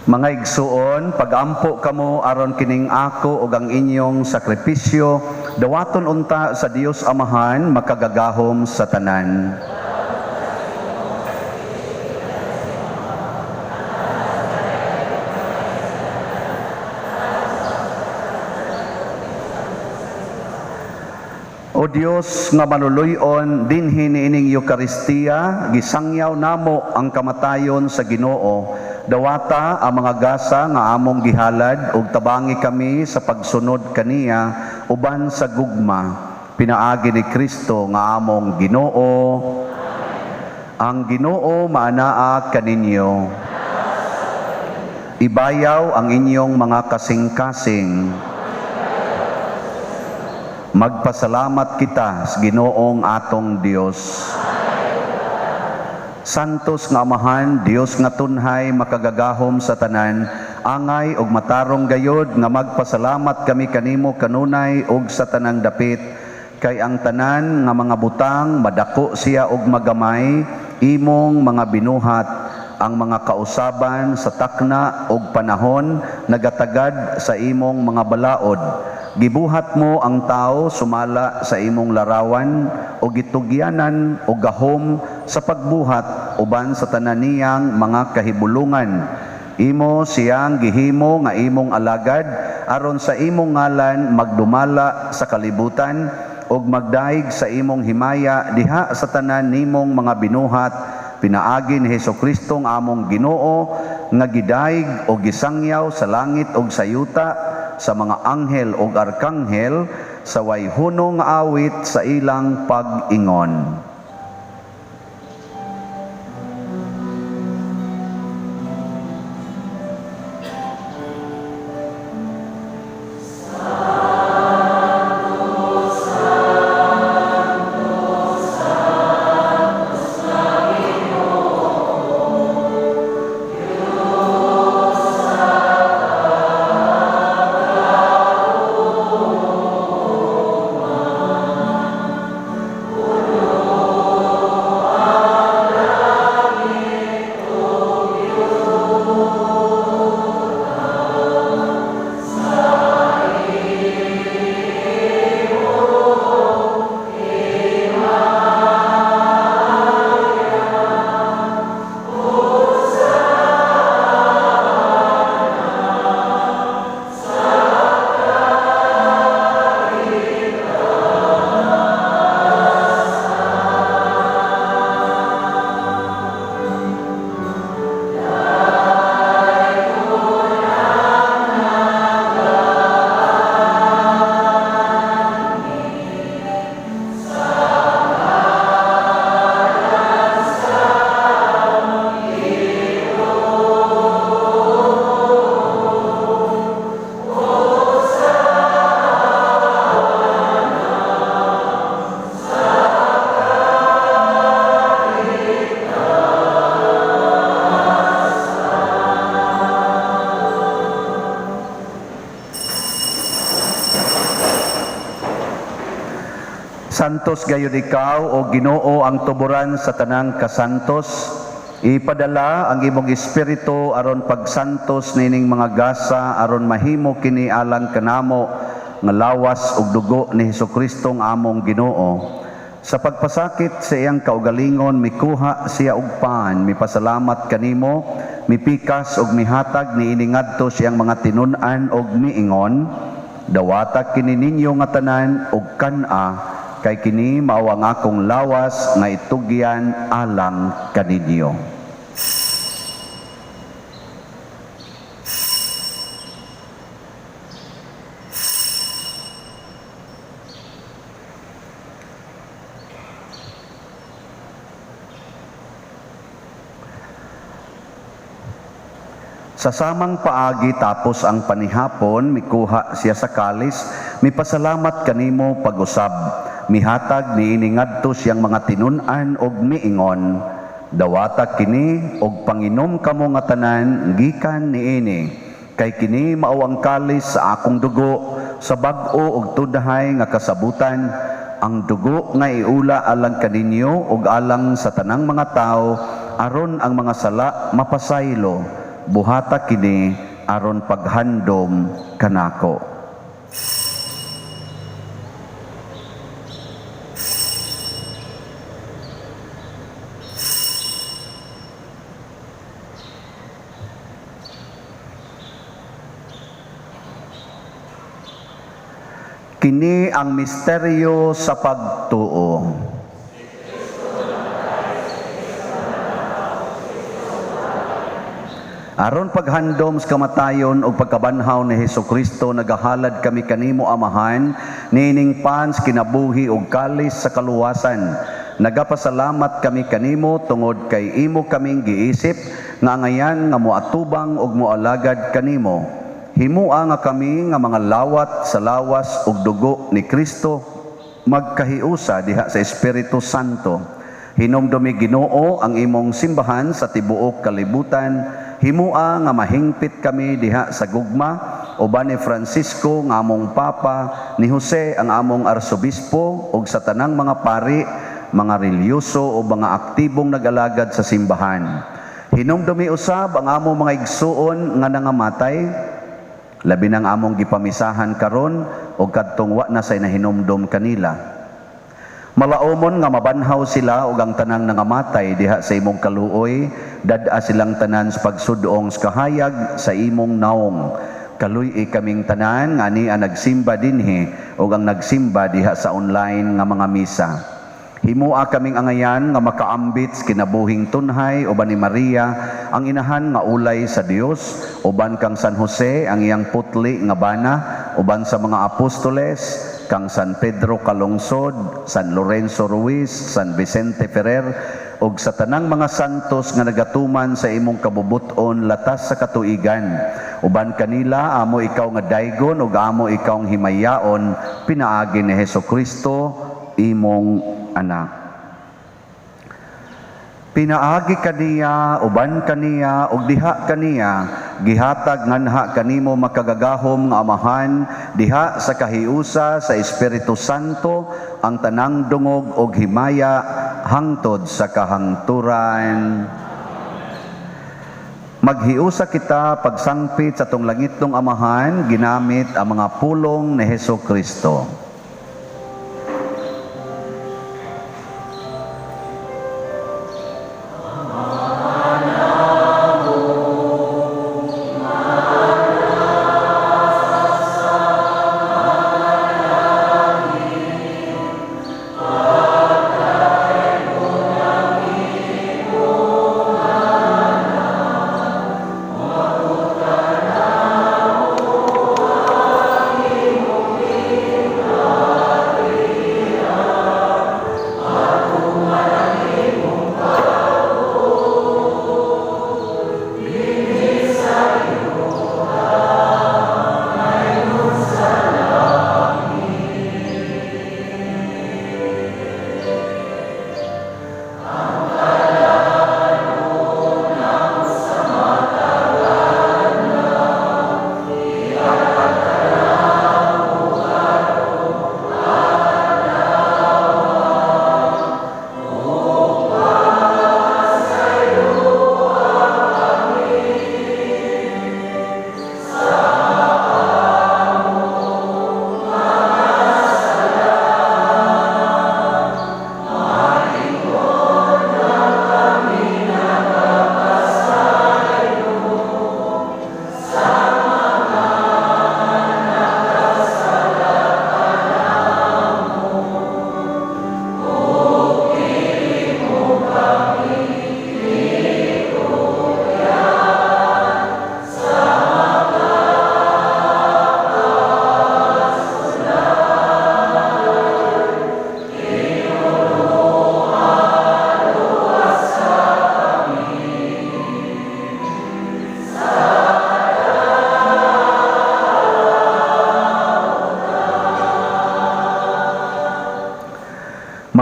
Speaker 4: Mga igsuon, pagampo kamo aron kining ako ug ang inyong sakripisyo, dawaton unta sa Dios Amahan makagagahom sa tanan. O Dios nga maluluyon, dinhi niining Eukaristiya, gisangyaw namo ang kamatayon sa Ginoo. Dawata ang mga gasa nga among gihalad ug tabangi kami sa pagsunod kaniya uban sa gugma. Pinaagi ni Kristo nga among Ginoo. Ang Ginoo maanaa kaninyo. Ibayaw ang inyong mga kasing-kasing. Magpasalamat kita sa Ginoong atong Dios. Santos nga Amahan, Dios nga tunhay, makagagahom sa tanan, angay ug matarong gayod nga magpasalamat kami kanimo kanunay ug sa tanang dapit, kay ang tanan nga mga butang madako siya og magamay, imong mga binuhat, ang mga kausaban sa takna ug panahon nagatagad sa imong mga balaod. Gibuhat mo ang tao sumala sa imong larawan o gitugyanan o gahom sa pagbuhat uban sa tanan niyang mga kahibulungan. Imo siyang gihimo nga imong alagad aron sa imong ngalan magdumala sa kalibutan ug magdaig sa imong himaya diha sa tanan nimong mga binuhat, pinaagi ni Hesukristo nga among Ginoo nga gidaig o gisangyaw sa langit ug sa yuta sa mga anghel ug arkanghel sa way hunong nga awit sa ilang pag-ingon. Santos gayud ikaw o Ginoo, ang tuburan sa tanang kasantos. Ipadala ang imong espiritu aron pagsantos nining mga gasa aron mahimo kini alang kanamo nga lawas ug dugo ni Hesukristo nga among Ginoo. Sa pagpasakit sa iyang kaugalingon, mikuha siya og pan, mipasalamat kanimo, mipikas ug mihatag niini ngadto sa iyang mga tinun-an ug miingon, "Dawata kini ninyo nga tanan ug kan-a, kay kini mao ang akong lawas nga itugyan alang kaninyo." Sa samang paagi tapos ang panihapon, mikuha siya sa kalis, mipasalamat kanimo pag-usab, mihatag niini ngadto siyang mga tinun-an og miingon, "Dawata kini og panginom kamo nga tanan gikan niini, kay kini mao ang kalis sa akong dugo sa bag-o og tudhay nga kasabutan, ang dugo nga iula alang kaninyo ug alang sa tanang mga tawo aron ang mga sala mapasaylo. Buhata kini aron paghandom kanako." Kini ang misteryo sa pagtuo. Aron paghandom sa kamatayon ug pagkabanhaw ni Hesukristo, nagahalad kami kanimo, Amahan, niining pan sa kinabuhi ug kalis sa kaluwasan. Nagapasalamat kami kanimo tungod kay imo kaming giisip nga angayan nga moatubang ug moalagad kanimo. Himua nga kami nga mga lawat sa lawas ug dugo ni Kristo magkahiusa diha sa Espiritu Santo. Hinumdumi, Ginoo, ang imong simbahan sa tibuok kalibutan. Himua nga mahingpit kami diha sa gugma uban ni Francisco nga among Papa, ni Jose ang among Arsobispo, ug sa tanang mga pari, mga relihiyoso o mga aktibong nag-alagad sa simbahan. Hinumdumi usab ang among mga igsuon nga nangamatay, labi nang among gipamisahan karon o kadtong wa na say nahinumdum kanila. Malaumon nga mabanhaw sila ug ang tanang nangamatay diha sa imong kaluoy, dad-a silang tanan sa pagsudong sa kahayag sa imong naong. Kaluy-i kaming tanan nga ani ang nagsimba dinhi ug ang nagsimba diha sa online nga mga misa. Himua kaming angayan nga makaambit sa kinabuhing tunhay uban ni Maria ang inahan nga ulay sa Dios, uban kang San Jose ang iyang putli nga bana, uban sa mga apostoles kang San Pedro Calungsod, San Lorenzo Ruiz, San Vicente Ferrer, ug sa tanang mga santos nga nagatuman sa imong kabubut-on latas sa katuigan. Uban kanila amo ikaw nga daygon ug amo ikaw ang himayaon pinaagi ni Hesukristo imong anak. Pinaagi kaniya, uban kaniya, ug diha kaniya, gihatag nganha kanimo makagagahom nga Amahan, diha sa kahiusa sa Espiritu Santo, ang tanang dungog og himaya hangtod sa kahangturan. Maghiusa kita pagsangpit sa atong langitnong Amahan, ginamit ang mga pulong ni Hesukristo.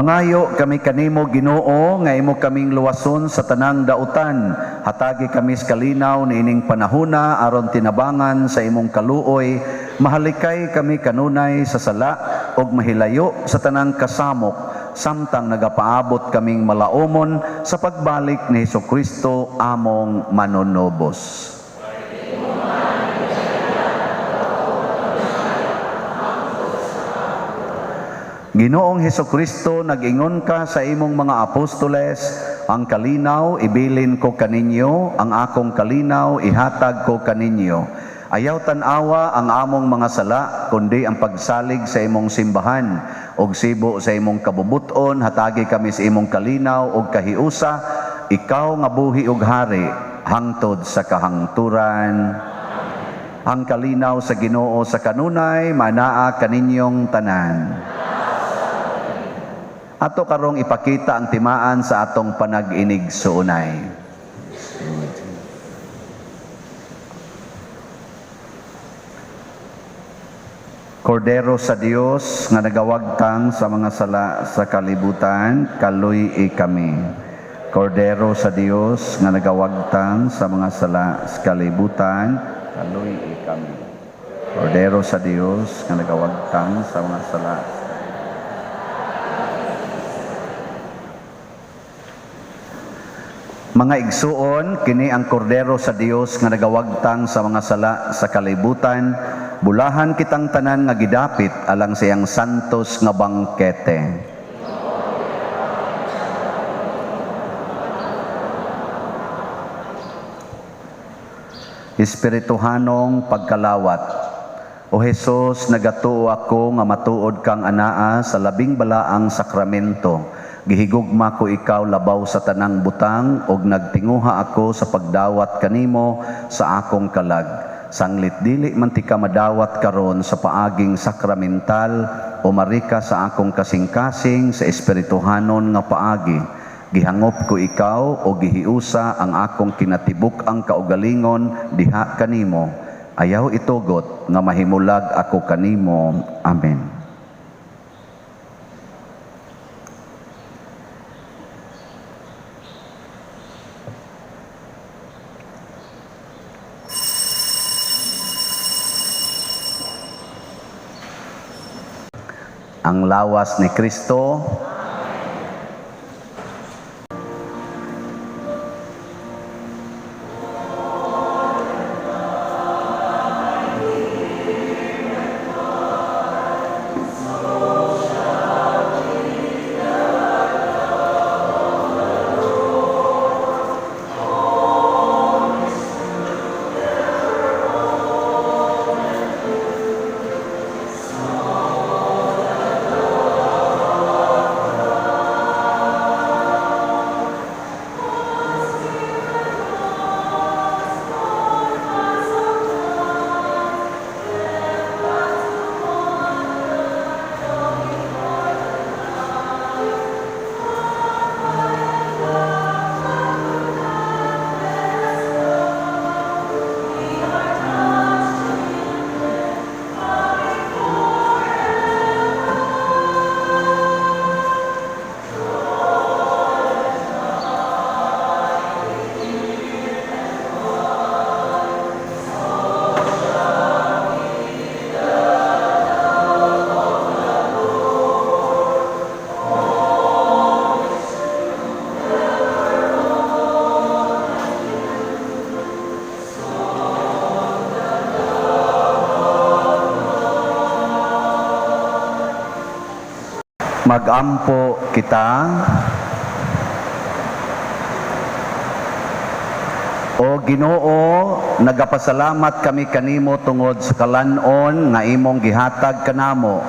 Speaker 4: Mangayo kami kanimo, Ginoo, nga imo kaming luwason sa tanang dautan. Hatagi kami sa kalinaw niining panahuna aron tinabangan sa imong kaluoy, mahalikay kami kanunay sa sala ug mahilayo sa tanang kasamok samtang nagapaabot kaming malaumon sa pagbalik ni Hesukristo among manunubos. Ginoong Hesukristo, nag-ingon ka sa imong mga apostoles, "Ang kalinaw ibilin ko kaninyo, ang akong kalinaw ihatag ko kaninyo." Ayaw tan-awa ang among mga sala, kundi ang pagsalig sa imong simbahan. Og sibo sa imong kabubuton, hatagi kami sa imong kalinaw og kahiusa, ikaw nga buhi ug hari hangtod sa kahangturan. Ang kalinaw sa Ginoo sa kanunay manaa kaninyong tanan. Ato karong ipakita ang timaan sa atong panag-inigsuonay. Kordero sa Dios nga nagawagtang sa mga sala sa kalibutan, kaluy-i kami. Kordero sa Dios nga nagawagtang sa mga sala sa kalibutan, kaluy-i kami. Kordero sa Dios nga nagawagtang sa mga sala. Mga igsuon, kini ang kordero sa Dios nga nagawagtang sa mga sala sa kalibutan. Bulahan kitang tanan nga gidapit alang sa iyang santos nga bangkete. Espirituhanong pagkalawat. O Hesus, nagatuo ako nga matuod kang anaa sa labing balaang sakramento. Gihigugma ko ikaw labaw sa tanang butang ug nagtinguha ako sa pagdawat kanimo sa akong kalag. Sanglit dili man tika madawat karon sa paaging sakramental o marika sa akong kasing-kasing sa espirituhanon nga paagi. Gihangop ko ikaw o gihiusa ang akong kinatibuk-ang kaugalingon diha kanimo. Ayaw itugot nga mahimulag ako kanimo. Amen. Ang lawas ni Kristo. Magampo kita. O Ginoo, nagapasalamat kami kanimo tungod sa kalan-on nga imong gihatag kanamo.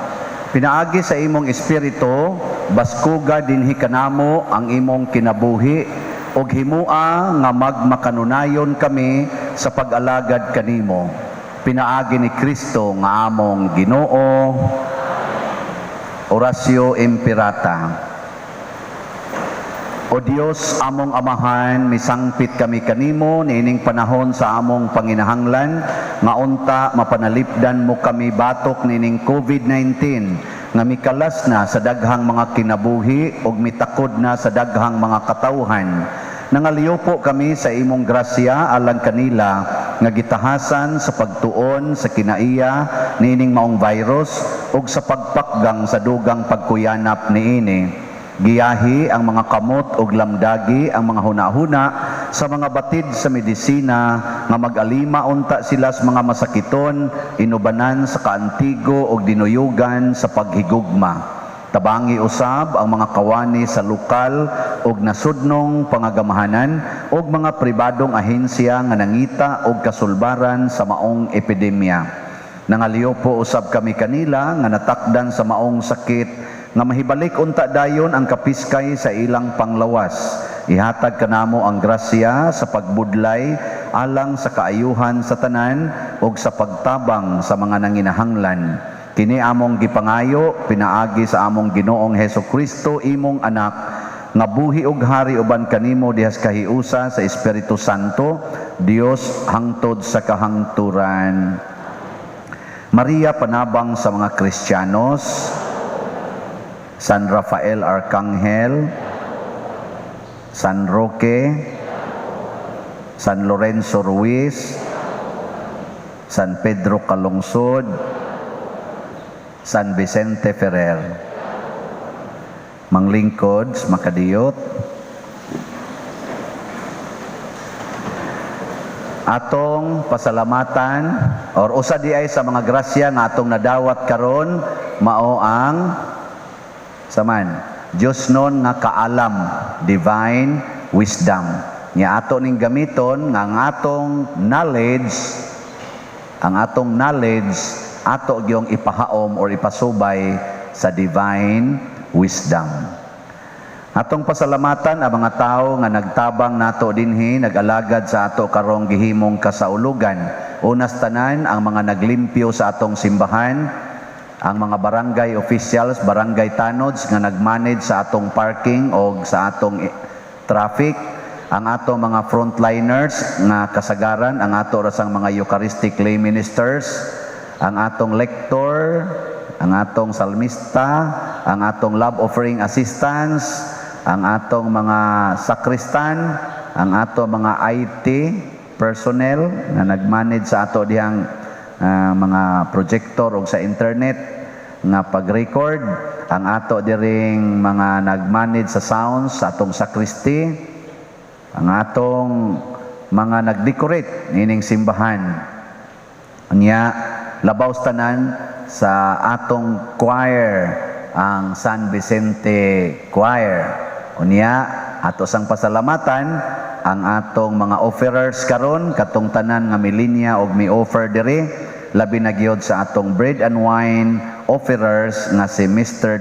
Speaker 4: Pinaagi sa imong espiritu, baskuga dinhi kanamo ang imong kinabuhi ug himua nga magmakanunayon kami sa pag-alagad kanimo. Pinaagi ni Kristo nga among Ginoo. Oratio Imperata. O Dios, among Amahan, misangpit kami kanimo niining panahon sa among panginahanglan, nga unta mapanalipdan mo kami batok niining COVID-19, nga mikalas na sa daghang mga kinabuhi ug mitakod na sa daghang mga katawhan. Nangaliyo kami sa imong grasya alang kanila nga gitahasan sa pagtuon sa kinaiya niining maong virus ug sa pagpakgang sa dugang pagkuyanap niini. Giyahi ang mga kamot ug lamdagi ang mga hunahuna sa mga batid sa medisina nga mag-alima unta sila sa mga masakiton, inubanan sa kaantigo ug dinuyugan sa paghigugma. Tabangi usab ang mga kawani sa lokal ug nasudnong pangagamahanan ug mga pribadong ahensya nga nangita og kasulbaran sa maong epidemya. Nangaliyo po usab kami kanila nga natakdan sa maong sakit nga mahibalik unta dayon ang kapiskay sa ilang panglawas. Ihatag kanamo ang grasya sa pagbudlay alang sa kaayuhan sa tanan ug sa pagtabang sa mga nanginahanglan. Kini among gipangayo pinaagi sa among Ginoong Hesus Kristo, imong anak, nga buhi ug hari uban kanimo dihas kahiusa sa Espiritu Santo, Dios, hangtod sa kahangturan. Maria, panabang sa mga Kristiyanos, San Rafael Arcangel, San Roque, San Lorenzo Ruiz, San Pedro Calungsod, San Vicente Ferrer. Manglingkod, makadiyot. Atong pasalamatan or usa di ay sa mga grasya nga atong nadawat karon mao ang saman Dios nun nga kaalam, divine wisdom. Nya ato ning gamiton nga ang atong knowledge ato gyung ipahaom or ipasubay sa divine wisdom. Atong pasalamatan ang mga tao nga nagtabang nato dinhi, nag-alagad sa ato karong gihimong kasaulugan. Unas tanan ang mga naglimpyo sa atong simbahan, ang mga barangay officials, barangay tanods nga nagmanage sa atong parking o sa atong traffic, ang ato mga frontliners nga kasagaran, ang ato rasang mga Eucharistic lay ministers, ang atong lector, ang atong salmista, ang atong love offering assistants, ang atong mga sakristan, ang ato mga IT personnel na nagmanage sa ato dihang mga projector o sa internet nga pag-record, ang ato diring mga nagmanage sa sounds sa atong sakristi, ang atong mga nag-decorate nining simbahan. Nya labaw sa tanan sa atong choir, ang San Vicente Choir. Unya ato sang pasalamatan ang atong mga offerers karon, katong tanan nga milinya og mi-offer diri, labi na gyud sa atong bread and wine offerers nga si Mr.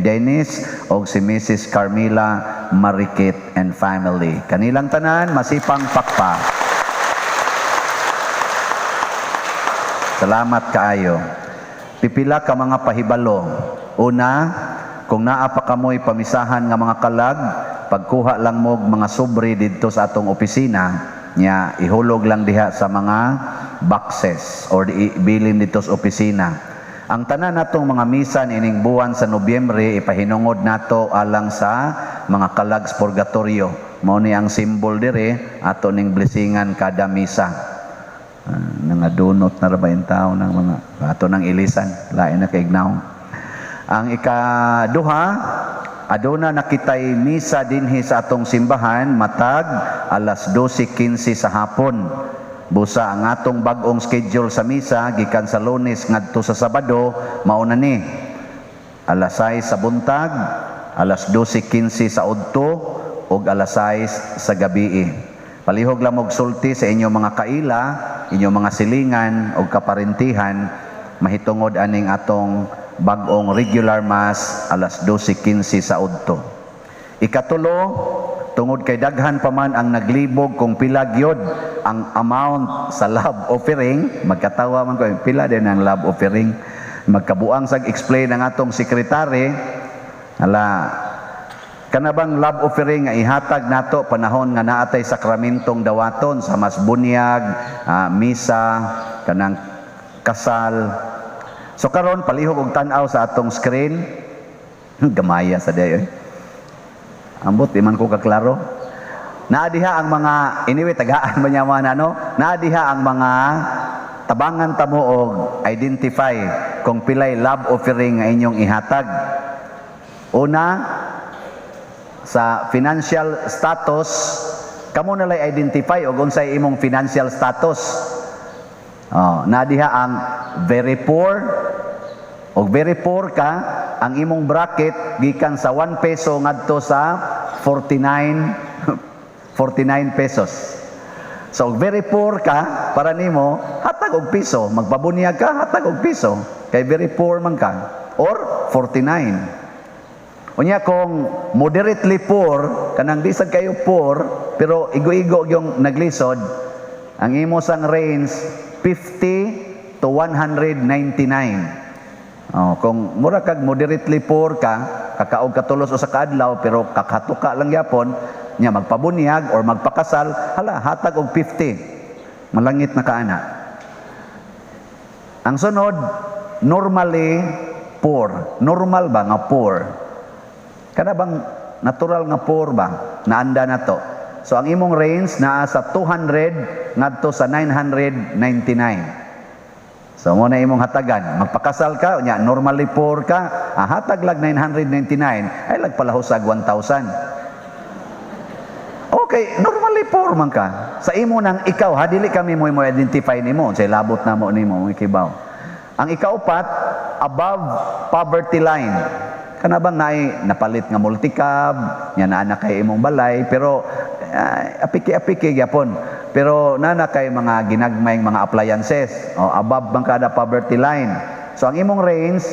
Speaker 4: Dennis og si Mrs. Carmela Marikit and family. Kanilang tanan masipang pakpak. Salamat kaayo. Pipila ka mga pahibalo. Una, kung naa pa kamoy pamisahan nga mga kalag, pagkuha lang mo mga sobre didto sa atong opisina, nya ihulog lang diha sa mga boxes or ibilin dito sa opisina. Ang tanan natong mga misa niining buwan sa Nobyembre ipahinungod nato alang sa mga kalag sa purgatorio. Mao ni ang symbol dire ato ning blessingan kada misa. Nangadunot na ra ba yung tao ng mga ato ng ilisan, lain na kay ignaw. Ang ikaduha, aduna nakitay misa dinhi sa atong simbahan matag alas 12:15 sa hapon. Busa ang atong bag-ong schedule sa misa gikan sa Lunes ngadto sa Sabado mao na ni alas 6 sa buntag, alas 12:15 sa udto ug alas 6 sa gabii. Palihog lang og sulti sa inyong mga kaila, inyong mga silingan ug kaparentihan mahitungod aning atong bag-ong regular mass alas 12:15 sa udto. Ikatulo, tungod kay daghan pa man ang naglibog kung pila gyud ang amount sa love offering, magkatawa man ko pila din ang love offering. Magkabuang sag explain ang atong sekretary, ala kana bang love offering nga ihatag nato panahon nga naatay sakramentong dawaton sa mas bunyag, misa, kanang kasal. So karon, palihog og tan-aw sa atong screen. Gamaya sa day, eh. Ambot di man ko kaklaro. Naa diha ang mga, anyway, tagaan ba niya mga ano? Naa diha ang mga tabangan tamo og identify kung pilay love offering nga inyong ihatag. Una, sa financial status, kamo na lay identify og unsay imong financial status. Oh, naa diha ang very poor. Og very poor ka, ang imong bracket gikan sa 1 peso ngadto sa 49 49 pesos. So og very poor ka, para nimo hatag og piso, magpabunyag ka, hatag og piso kay very poor man ka, or 49. Unya kung moderately poor, kanang di sad kayo poor, pero igo-igo yung naglisod, ang imo sang range 50 to 199. Oh, kung mura kag moderately poor ka, kakaog katulos usa ka adlaw pero kakatuka lang gyapon, nya magpabunyag or magpakasal, hala, hatag og 50. Malangit na ka ana. Ang sunod, normally poor. Normal ba nga poor? Kana bang natural nga poor ba? Naanda na to. So ang imong range naa sa 200 ngadto sa 999. So mo na imong hatagan. Magpakasal ka, nya normally poor ka, hatag lag 999, ay lagpalahusag 1,000. Okay, normally poor man ka. Sa imo nang ikaw, ha, dili kami mo identify nimo, sa labot na mo nimo, ikibaw. Ang ikaupat, above poverty line. Kana bang naay napalit nga multicab, nya naa na kay imong balay, pero apiki-apiki gyapon. Pero naa na kay mga ginagmayng mga appliances, o above bang kada poverty line. So ang imong range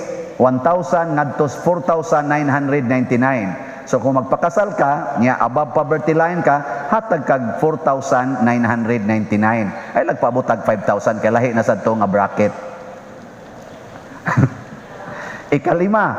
Speaker 4: 1,000 ngadto 4,999. So kung magpakasal ka, nya above poverty line ka, hatag kag 4,999. Ay lagpaabot tag 5,000 kay lahi na sad to nga bracket. Ikalima,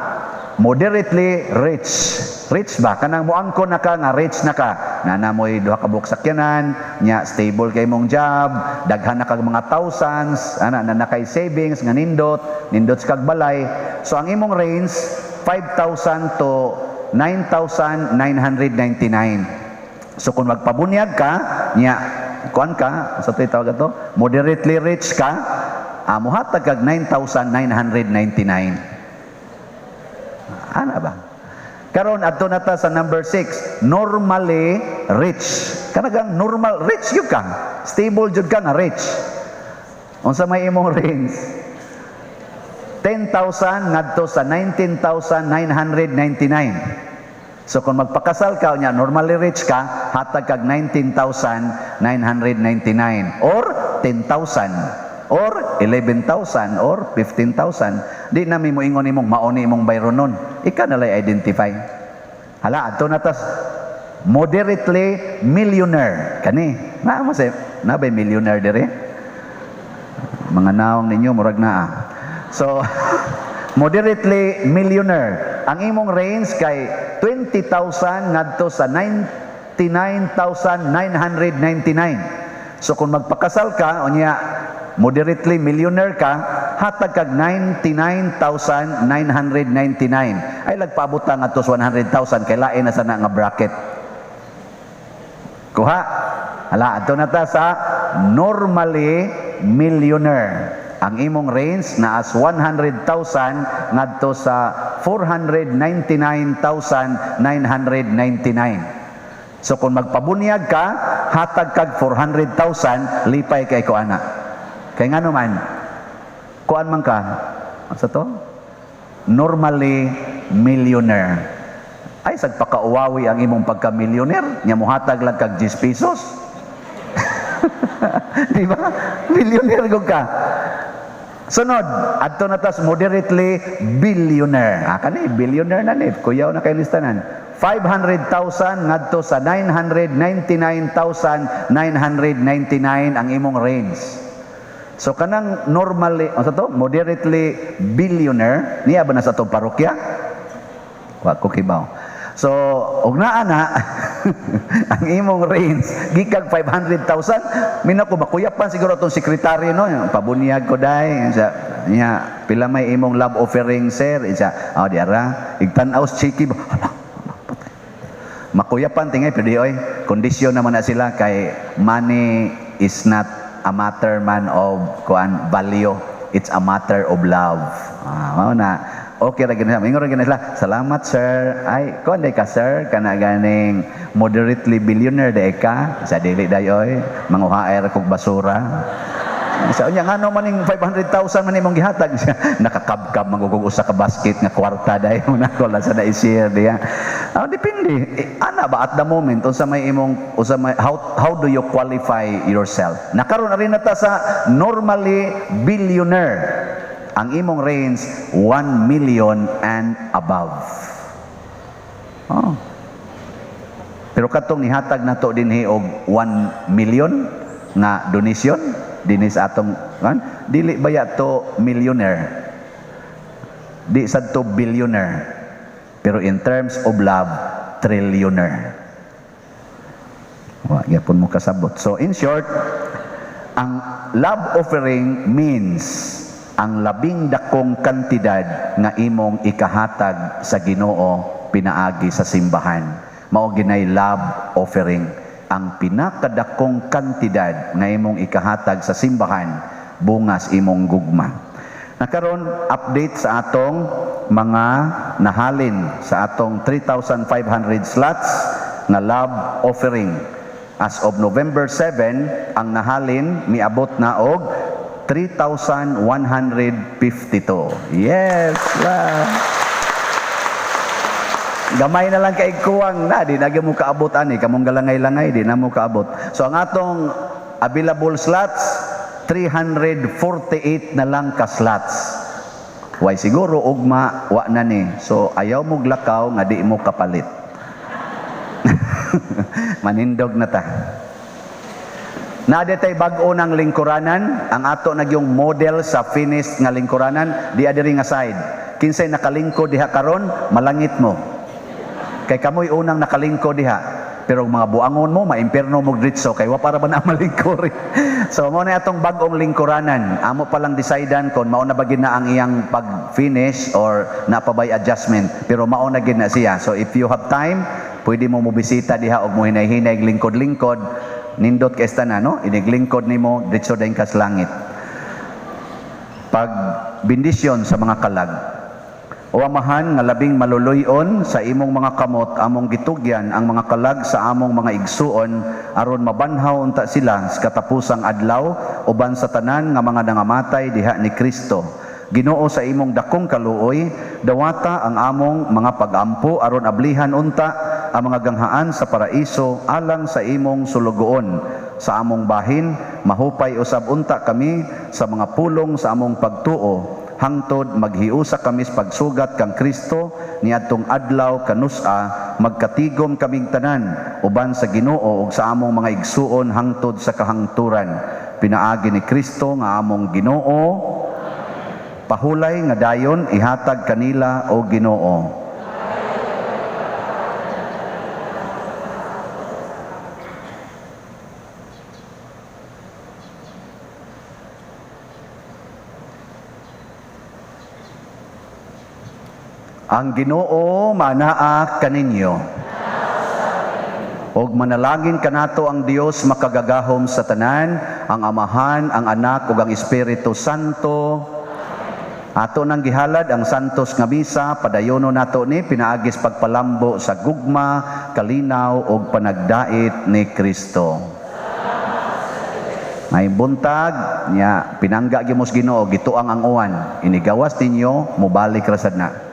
Speaker 4: moderately rich. Rich ba? Kanang muangko na ka nga rich na ka. Naa mo'y duha ka buok sakyanan, nya stable kay mong job, daghan na kag mga thousands, ana na na kay savings nga nindot, nindot sa kag balay. So ang imong range 5,000 to 9,999. So kung magpabunyag ka, nya kuan ka, sa to'y tawag ato, moderately rich ka, muhatag kag 9,999. Ana ba? Karon adto na ta sa number 6, normally rich. Kanagang normal rich gyud ka. Stable jud ka nga rich. Unsa may imong range? 10,000 ngadto sa 19,999. So kung magpakasal ka nya normally rich ka, hatag kag 19,999 or 10,000 or 11,000 or 15,000. Di na mi moingon nimong mao ni imong bayronon. Ika na lay identify. Hala, adto na tas moderately millionaire. Kani, naa mo sa na ba millionaire dire? Mga naong ninyo murag naa. So moderately millionaire. Ang imong range kay 20,000 ngadto sa 99,999. So kung magpakasal ka, unya moderately millionaire ka, hatag kag 99,999. Ay lagpaabot ta ngadto sa 100,000 kay lain na sana nga bracket. Kuha. Hala, adto na ta sa normally millionaire. Ang imong range na as 100,000 ngadto sa 499,999. So kung magpabunyag ka, hatag kag 400,000, lipay kay ko ana. Kay ngano man, kuan man ka, sa to? Normally millionaire. Ay sag pakauwawi ang imong pagka-millionaire, nya mohatag lang kag 10 pesos. Di ba? Millionaire gud ka. Sunod, adto na tas moderately billionaire. Ah, kani billionaire na ni, kuyaw na kay listanan. 500,000 ngadto sa 999,999 ang imong range. So kanang normally, ano to? Moderately billionaire, niya ba na sa atong parokya? Wa ko kibaw. So, og naa na ang imong range gikan 500,000, mina ko makuyapan siguro atong sekretaryo, no, pabunyag ko dai sa niya. Pila may imong love offering, sir? Isa, oh, di ara. Igtan-aw sa chiki. Hala, patay. Makuyapan tingay, pero di oy, kondisyon naman na sila kay money is not a matter man of kuan value. It's a matter of love. Ah, mao na. Okay ra gid na. Ingon ra gid na sila. "Salamat, sir. Ay, kuan day ka, sir, kana ganing moderately billionaire day ka." Sa dili day oy, manguhaay ra kog basura. Sa unya, ngano man ning 500,000 man imong gihatag siya. Nakakabkab man kog usa ka basket nga kwarta dahil mo na ko lang sa na-share diya. Ah, depende. Eh, ana ba, at the moment unsa may imong unsa may how do you qualify yourself? Nakaron na rin na ta sa normally billionaire. Ang imong range, 1 million and above. Oh. Pero katong nihatag nato dinhi og 1 million nga donation dinhi sa atong kan, dili baya to millionaire, di sad to billionaire, pero in terms of love, trillionaire. Wa gyapon mo kasabot. So in short, ang love offering means ang labing dakong kantidad nga imong ikahatag sa Ginoo pinaagi sa simbahan. Mao ginay love offering, ang pinakadakong kantidad nga imong ikahatag sa simbahan bungas imong gugma. Nakaron, update sa atong mga nahalin sa atong 3,500 slots nga love offering. As of November 7, ang nahalin miabot na og 3,152. Yes! La. Gamay na lang kay kuwang na, di na gyud mo kaabot ani, kamong galangay-langay, di na mo kaabot. So ang atong available slots, 348 na lang ka slots. Way siguro ugma wa na ni. So ayaw mo glakaw nga di mo kapalit. Manindog na ta. Naa tay bag-o ng lingkuranan, ang ato nagyong model sa finished nga lingkuranan, di diri nga side. Kinsay nakalingkod diha karon, malangit mo. Kay kamoy unang nakalingkod diha. Pero ang mga buangon mo, maimpierno mo dritso kay wa para ba na malingkor. So mo na atong bag-ong lingkuranan. Amo pa lang decidean kon mao na ba gid na ang iyang pag-finish or napabay adjustment. Pero mao na gid na siya. So if you have time, pwede mo mobisita diha og mo hinay-hinay lingkod-lingkod. Nindot kay na, no? Iniglingkod nimo diretso dayon kas langit. Pag bendisyon sa mga kalag. O Amahan nga labing maluluyon, sa imong mga kamot among gitugyan ang mga kalag sa among mga igsuon aron mabanhaw unta sila sa katapusang adlaw uban sa tanan nga mga nangamatay diha ni Kristo. Ginoo, sa imong dakong kaluoy, dawata ang among mga pagampo aron ablihan unta ang mga ganghaan sa paraiso alang sa imong sulugoon. Sa among bahin, mahupay usab unta kami sa mga pulong sa among pagtuo hangtod maghiusa kami sa pagsugat kang Kristo niadtong adlaw kanusa magkatigom kaming tanan uban sa Ginoo ug sa among mga igsuon hangtod sa kahangturan, pinaagi ni Kristo nga among Ginoo. Pahulay nga dayon ihatag kanila, o Ginoo. Ang Ginoo manaa kaninyo. Og manalangin kanato ang Dios makagagahom sa tanan, ang Amahan, ang Anak ug ang Espiritu Santo. Ato nang gihalad ang santos nga misa, padayono nato ni pinaagis pagpalambo sa gugma, kalinaw ug panagdait ni Kristo. May buntag nya, pinangga gyud mo sa Ginoo, gituang ang uwan. Inigawas ninyo, mobalik ra sad na.